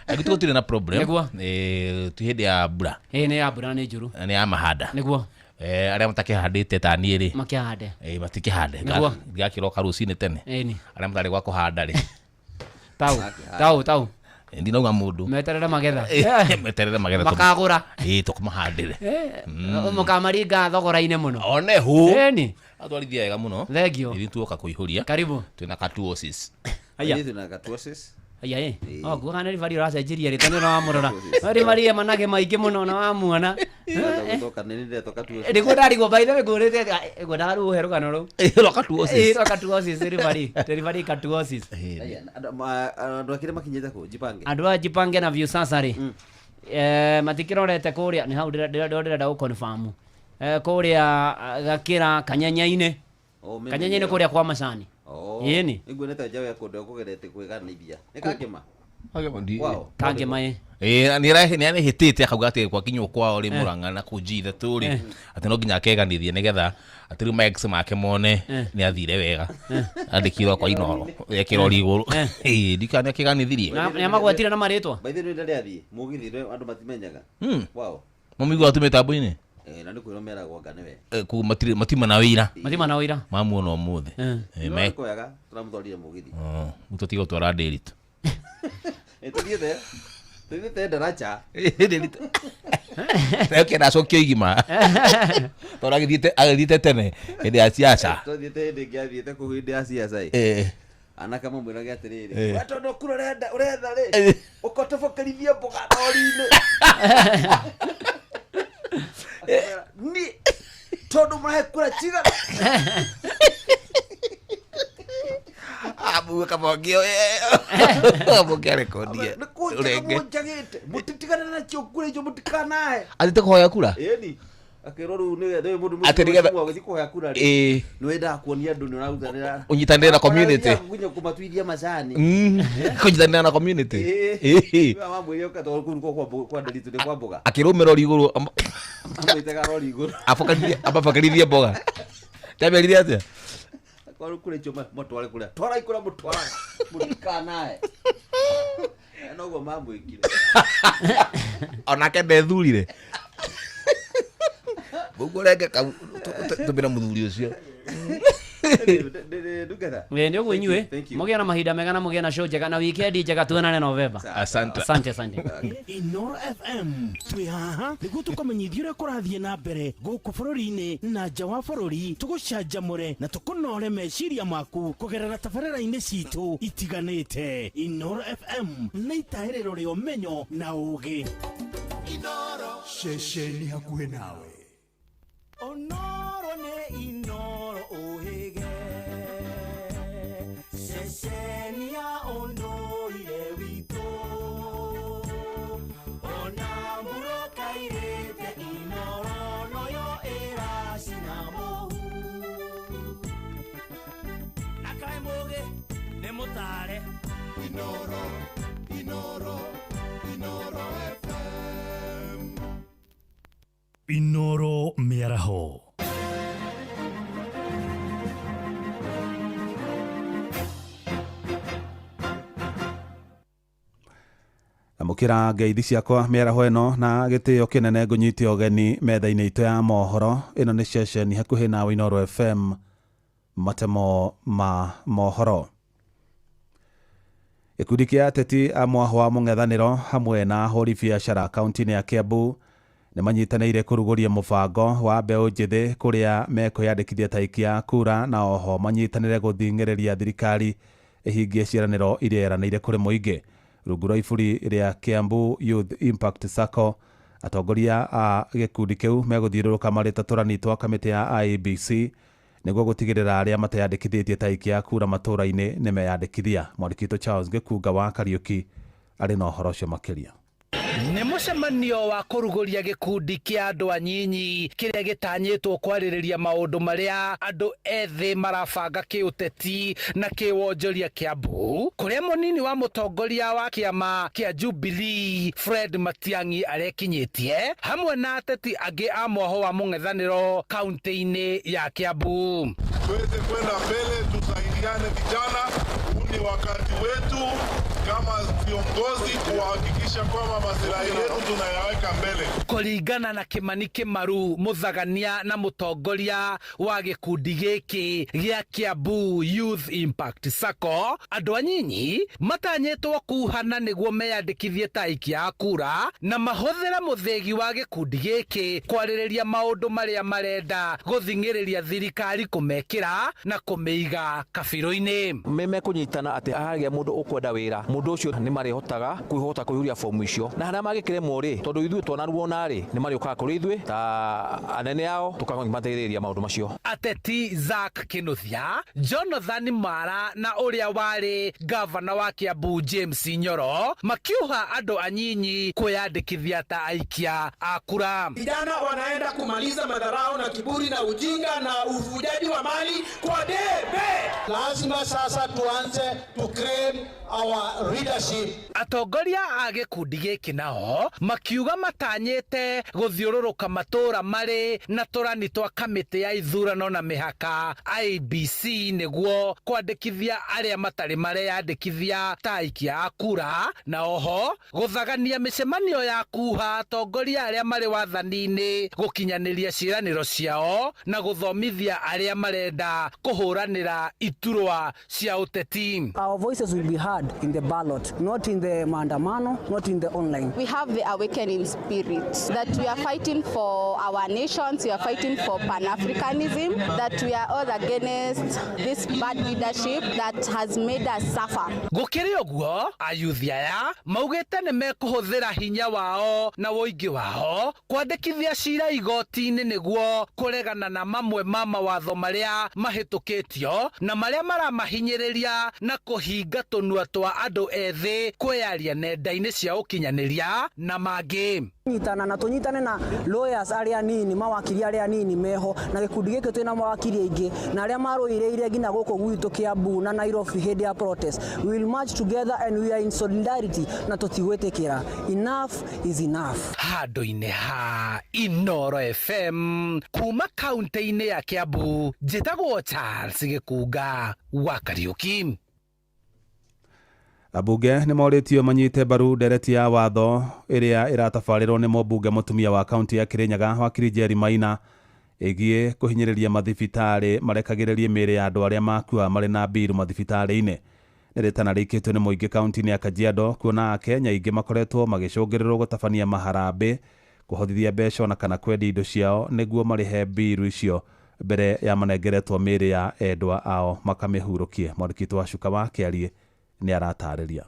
Agĩtu gũtirĩ na problem. Nĩguo. Eh, ti hĩndĩ ya mbura. Ĩĩ, nĩ ya mbura, nĩ njũru. Na nĩ ya mahanda. Nĩguo. Eh, arĩa matakĩhandĩte ta niĩ rĩ, makĩhande. Eh, matikĩhande. Nĩguo. Ngakĩroka rũcinĩ tene. Ĩni. Arĩa matarĩ gwa kũhanda rĩ, tau tau tau. Eh, ndinauga mũndũ. Meterere magetha. Meterere magetha. Makagũra. Ĩĩ, tũkũmahandĩre. Mũkamaringa thogora-inĩ mũno. One hu. Ĩni. Atwarithia wega mũno. Thank you. Ithuĩ tuoka kũihũria. Karibu. Twĩna katuosis. Aya. Ithuĩ na katuosis. Aya ĩ. O nguga nĩ ribari ũracenjirie rĩtwa nĩ ũramũrora. No ribari e manage maingĩ mũno na wamuona. Gũtoka nĩ ndetwo katuosis. Nĩguo ndarigwo, by the way, ngũrĩte ngwendaga rĩu ũhe rũgano rũu. Rwa katuosis. Ĩ, rwa katuosis, ribari. Ribari katuosis. Aya, andũ akĩrĩa makinyĩte kũ jipange. Andũ a Jipange na Viusasa rĩ, matikĩrorete kũrĩa nĩ hau ndĩrenda gũ-confirm. Kũrĩa Gakĩra Kanyanya-inĩ. Oh, mimi Kanyanya-inĩ nĩyo. kũrĩa kwa macani. Oh, Ĩni. Nĩguonete njaũ ya kũndũ kũgerete kwĩganithia. Nĩ kakĩma. Kangema Nĩ akauga atĩ gwakinywo kwao rĩ Murang'a na kũu G3 rĩ atĩ no nginya akeganithie nĩgetha atĩ rĩu ma ex make mone nĩ athire wega andĩkirwo kwa Inoro ekĩrwo igũrũ. Ndika nĩ akĩganithirie. Nĩ amagwetire na marĩtwa. By the way ndarĩ athiĩ mũgithi andũ matimenyaga. Wow. Mamũiguaga tu mĩtambo-inĩ. Na nĩ kwĩrwo meragwo anga nĩwe. Kũu matima na wĩira. Matima na wĩira. Mamuona ũmũthĩ. Kwega tũramũtwarire mũgithi. Tũtige gũtwara Ndĩritũ. Tũthiĩte tũthiĩte Ndaracha. Ndĩritũ. Acokio igima. Tondũ agĩthiĩte tene hĩndĩ ya siasa. Tũthiĩte hĩndĩ ĩngĩ athiĩte kũu hĩndĩ ya siasa ĩ. Anake mamwĩrage atĩrĩrĩ, we tondũ kura ũretha rĩ, ũkotobokerithie mboga rori-inĩ. Niĩ tondũ mũrahe kura cigana. Amuga kabongio kabongio rekondi. Nĩ kũnjagĩte mũtitigane nacio kura icio mũtikanahe. Athiĩte kũhoya kura? Ĩni. Akĩrwo rĩu nĩ mũndũ mũgĩthiĩ kũhoya kura rĩ, nĩ wendaga kuonia andũ nĩ ũrarutanĩra. Ũnyitanĩre na community. Nginya kũmatuithia macani. Kũnyitanĩra na community. Mamwĩre ũka tondũ kũu kwa Nderitu nĩ kwa mboga. Akĩrũmĩra rori igũrũ. Amwĩtaga rori igũrũ. Ababakarithie mboga. Ndamerire atĩa? Kwa kura icio mũtware kũrĩa. Twarai kũrĩa mũtwaraga. Mũtikanae. Noguo mamwĩkire. Onake ndethurire. Guguo renge kau tũmĩra mũthuri ũcio. Nĩ ũguo inyuĩ mũgĩe na mahinda mega na mũgĩe na show njega na weekend njega, tuonane November. Asante. Asante asante. Inoro FM twĩ haha nĩguo tũkũmenyithie ũrĩa kũrathiĩ na mbere gũkũ bũrũri-inĩ na nja wa bũrũri, tũgũcanjamũre na tũkũnore meciria maku kũgerera tabarĩra-inĩ citũ itiganĩte. Inoro FM nĩ itahĩrĩro rĩa ũmenyo na ũũgĩ. Inoro ceceni hakuhĩ nawe. Onoro nĩ Inoro ũhĩge ceceni ya ũndũire witũ, ona mbura kairĩte Inoro noyo ĩracina mũhu. Na kaĩ mũgĩ nĩ mũtare. Inoro, Inoro, Inoro FM. Inoro mĩaraho. Amũkĩra ngeithi ciakwa mĩaraho ĩno na gĩtĩo kĩnene ngũnyite ũgeni metha-inĩ itũ ya mohoro. Ĩno nĩ ceceni hakuhĩ nawe Inoro FM, matemo ma mohoro. Gĩkundi kĩa ateti a mwaho wa mũng'ethanĩro hamwe na ahũri biacara kaunti-inĩ ya Kiambu nĩ manyitanĩire kũrugũria mũbango wa mbeũ njĩthĩ kũrĩa mekwĩyandĩkithia ta aikia a kura, na oho manyitanĩre gũthing'ĩrĩria thirikari ĩhingie ciĩranĩro iria ĩranĩire kũrĩ mũingĩ. Rungu rwa iburi rĩa Kiambu Youth Impact Sacco, atongoria a gĩkundi kĩu megũthiũrũrũka marĩ ta tũrani twa kamĩtĩ ya IEBC nĩguo gũtigĩrĩra arĩa mateyandĩkithĩtie ta aikia a kura matũũra-inĩ nĩ meyandĩkithia. Mwandĩki witũ Charles Gĩkunga wa Kariũki arĩ na ũhoro ũcio makĩria. Nĩ mũcemanio wa kũrugũria gĩkundi kĩa andũ anyinyi kĩrĩa gĩtanyĩtwo kwarĩrĩria maũndũ marĩa andũ ethĩ marabanga kĩũteti na kĩwonjoria Kiambu, kũrĩa mũnini wa mũtongoria wa kĩama kĩa Jubilee Fred Matiang'i arekinyĩtie hamwe na ateti angĩ a mwaho wa mũng'ethanĩro kaunti-inĩ ya Kiambu. Tuweze kwenda mbele, tusaidiane vijana. Huu ni wakati wetu kama viongozi kuhakikisha kwamba maslahi yetu tunayaweka mbele. Kũringana na Kimani Kĩmaru, mũthagania na mũtongoria wa gĩkundi gĩkĩ gĩa Kiambu Youth Impact Sacco, andũ anyinyi matanyĩtwo kuhana nĩguo meyandĩkithie ta aikia a kura na mahũthĩre mũthĩgi wa gĩkundi gĩkĩ kwarĩrĩria maũndũ marĩa marenda gũthing'ĩrĩria thirikari kũmekĩra na kũmĩiga kabirũ-inĩ. Mekũnyitana atĩ hagĩa mũndũ ũkwenda wĩra, mũndũ ũcio nĩ marĩhotaga kwĩhota kũihũria fomu icio, na harĩa mangĩkĩremwo rĩ, tondũ ithuĩ twanaruona rĩ, nĩ marĩũkaga kũrĩ ithuĩ ta anene ao tũkamateithĩrĩria maũndũ macio. Ateti Zack Kinuthia, Jonathan Mara na ũrĩa warĩ gavana wa Kiambu James Nyoro makiuha andũ anyinyi kwĩyandĩkithia ta aikia a kura. Vijana wanaenda kumaliza madharau na kiburi na ujinga na uvujaji wa mali kwa debe. Lazima sasa tuanze to claim our leadership. Atongoria a gĩkundi gĩkĩ nao makiuga matanyĩte gũthiũrũrũka matũũra marĩ na tũrani twa kamĩtĩ ya ithurano na mĩhaka IEBC nĩguo kwandĩkithia arĩa matarĩ mareyandĩkithia ta aikia a kura, na oho gũthagania mĩcemanio ya kuha atongoria arĩa marĩ wathani-inĩ gũkinyanĩria ciĩranĩro ciao na gũthomithia arĩa marenda kũhũranĩra iturwa cia ũteti. Our voices will be heard in the ballot, not in the maandamano, not in the online. We have the awakening spirit that we are fighting for our nations, we are fighting for Pan-Africanism, that we are all against this bad leadership that has made us suffer. Gũkĩrĩ ũguo, ayuthi aya maugĩte nĩ mekũhũthĩra hinya wao na ũingĩ wao kwandĩkithia cira igoti-inĩ nĩguo kũregana na mamwe ma mawatho marĩa mahĩtũkĩtio na marĩa maramahinyĩrĩria na kũhinga tũnua twa andũ ethĩ kwĩyaria nenda-inĩ cia ũkinyanĩria na mangĩ. Nyitana na tunyitane na lawyers arĩa nini, mawakiri arĩa nini meho na gĩkundi gĩkĩ twĩna mawakiri aingĩ na arĩa marũĩrĩire nginya gũkũ gwitũ Kiambu na Nairobi hĩndĩ ya protest. We will march together and we are in solidarity na tũtigwĩtĩkĩra. Enough is enough. Handũ-inĩ ha Inoro FM kuma kaunti-inĩ ya Kiambu, njĩtagwo Charles Gĩkunga wa Kariũki. Ambunge nĩ morĩtio manyite mbaru ndereti ya watho ĩrĩa ĩratabarĩrwo nĩ mũmbunge mũtumia wa kaunti ya Kirinyaga wakiri Njeri Maina ĩgiĩ kũhinyĩrĩria mathibitarĩ marekagĩrĩrie mĩĩrĩ ya andũ arĩa makua marĩ na mbiru mathibitarĩ-inĩ. Nĩ rĩtana rĩikĩtio nĩ mũingĩ kaunti-inĩ ya Kajiado kuona Akenya aingĩ makoretwo magĩcũngĩrĩrwo gũtabania maharambĩ, kũhothithia mbeca ona kana kwendia indo ciao nĩguo marĩhe mbiru icio mbere ya manengeretwo mĩĩrĩ ya endwa ao makamĩhurũkie. Mwandĩki witũ wa Cuka wa Kĩarie nĩ aratarĩria.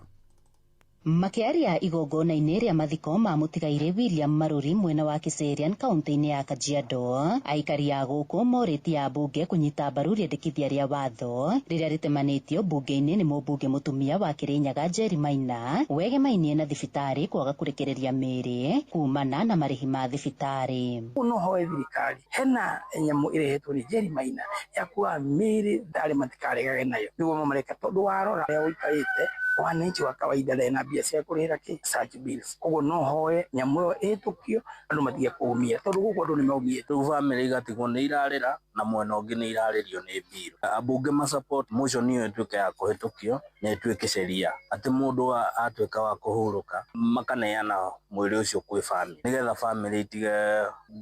Makĩaria igongona-inĩ rĩa mathiko ma mũtigairĩ William Maruri mwena wa Kiserian kaunti-inĩ ya Kajiado, aikari a gũkũ morĩtie ambunge kũnyita mbaru rĩendekithia rĩa watho rĩrĩa rĩtemanĩtio mbunge-inĩ nĩ mũmbunge mũtumia wa Kirinyaga Njeri Maina wegemainie na thibitarĩ kwaga kũrekereria mĩĩrĩ kumana na marĩhi ma thibitarĩ. No hoe thirikari hena nyamũ ĩrehetwo nĩ Njeri Maina ya kuoya mĩĩrĩ ndarĩ matikaregage nayo nĩguo mamareka, tondũ warora ũrĩa ũikarĩte wananchi wa kawaida ndarĩ na mbia cia kũrĩhĩra kĩ search bills. Koguo no hoe nyamũ ĩyo ĩhĩtũkio andũ matige kũũmia, tondũ gũkũ andũ nĩ maumĩte. Rĩu bamĩrĩ igatigwo nĩ irarĩra na mwena ũngĩ nĩ irarĩrio nĩ mbiru. Ambunge ma support motion ĩyo ĩtuĩke ya kũhĩtũkio na ĩtuĩke sheria atĩ mũndũ atuĩka wa kũhurũka makaneana mwĩrĩ ũcio kwĩ bamĩrĩ nĩgetha bamĩrĩ itige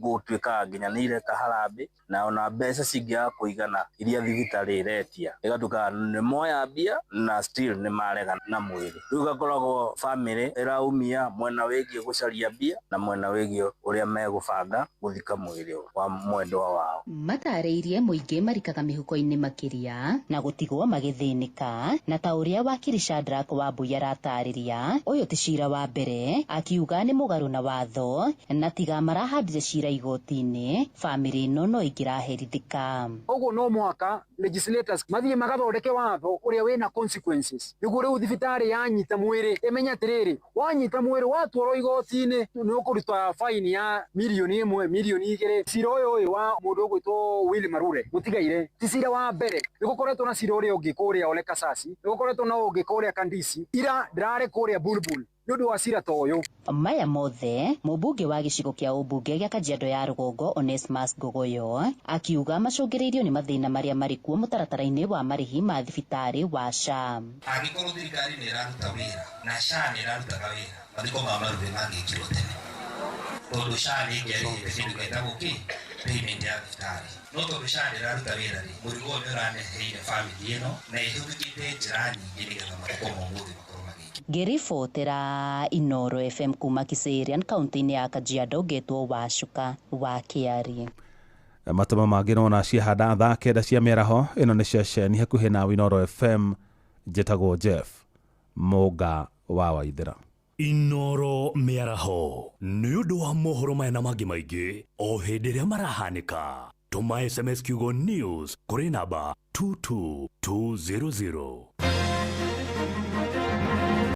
gũtuĩka nginya nĩ ireka harambĩ, na ona mbeca cingĩaga kũigana iria thibitarĩ ĩretia ĩgatuĩka nĩ moya mbia na still nĩ marega na mwĩrĩ. Rĩu gakoragwo bamĩrĩ ĩraumia mwena wĩgiĩ gũcaria mbia na mwena wĩgiĩ ũrĩa megũbanga gũthika mwĩrĩ wa mwendwa wao. Matarĩirie mũingĩ marikaga mĩhuko-inĩ makĩria na gũtigwo magĩthĩnĩka, na ta ũrĩa wakiri Shadrack Wambui aratarĩria, ũyũ ti cira wa mbere, akiuga nĩ mũgarũ na watho na tiga marahandire cira igoti-inĩ bamĩrĩ ĩno no ĩngĩraherithĩka. Ũguo no mũhaka legislators mathiĩ magathondeke watho ũrĩa wĩna consequences nĩguo rĩu thibitarĩ yanyita mwĩrĩ ĩmenye atĩrĩrĩ, wanyita mwĩrĩ watwarwo igoti-inĩ nĩ ũkũruta faini ya mirioni 1 mirioni 2. Cira ũyũ wa mũndũ ũgwĩtwo Willy Marure mũtigaire ti cira wa mbere, nĩ gũkoretwo na cira ũrĩa ũngĩ kũrĩa Ole Kasasi, nĩ gũkoretwo na ũngĩ kũrĩa Kandisi, ira ndĩrarĩ kũrĩa Bulbul nĩ ũndũ wa cira ta ũyũ. Maya mothe mũmbunge wa gĩcigo kĩa ũmbunge gĩa Kajiado ya Rũgongo Onesmus Ngogoyo akiuga macũngĩrĩirio nĩ mathĩna marĩa marĩ kuo mũtaratara-inĩ wa marĩhi ma thibitarĩ wa SHA. Angĩkorwo thirikari nĩ ĩraruta wĩra na SHA nĩ ĩrarutaga wĩra, mathiko ma Marure mangĩkirwo tene, tondũ SHA nĩ ĩngĩarĩhĩte kĩndũ gĩtagwo kĩ payment ya thibitarĩ, no tondũ SHA ndĩraruta wĩra rĩ, mũrigo ũyũ nĩ ũraneheire bamĩrĩ ĩno na ĩhũthĩkĩte njĩra nyingĩ nĩgetha mathiko ma ũmũthĩ makorwo magĩkĩka. Ngĩribotera Inoro FM kuma Kiserian kaunti-inĩ ya Kajiado, ngetwo Wacuka wa Kĩarie. Matoma mangĩ nona ciahanda thaa 9 cia mĩaraho. Ĩno nĩ ceceni hakuhĩ na Inoro FM, njĩtagwo Jeff Mũnga wa Waithĩra. Inoro mĩaraho nĩ ũndũ wa mohoro maya na mangĩ maingĩ o hĩndĩ ĩrĩa marahanĩka. Tũma SMS kiugo news kũrĩ namba 22200.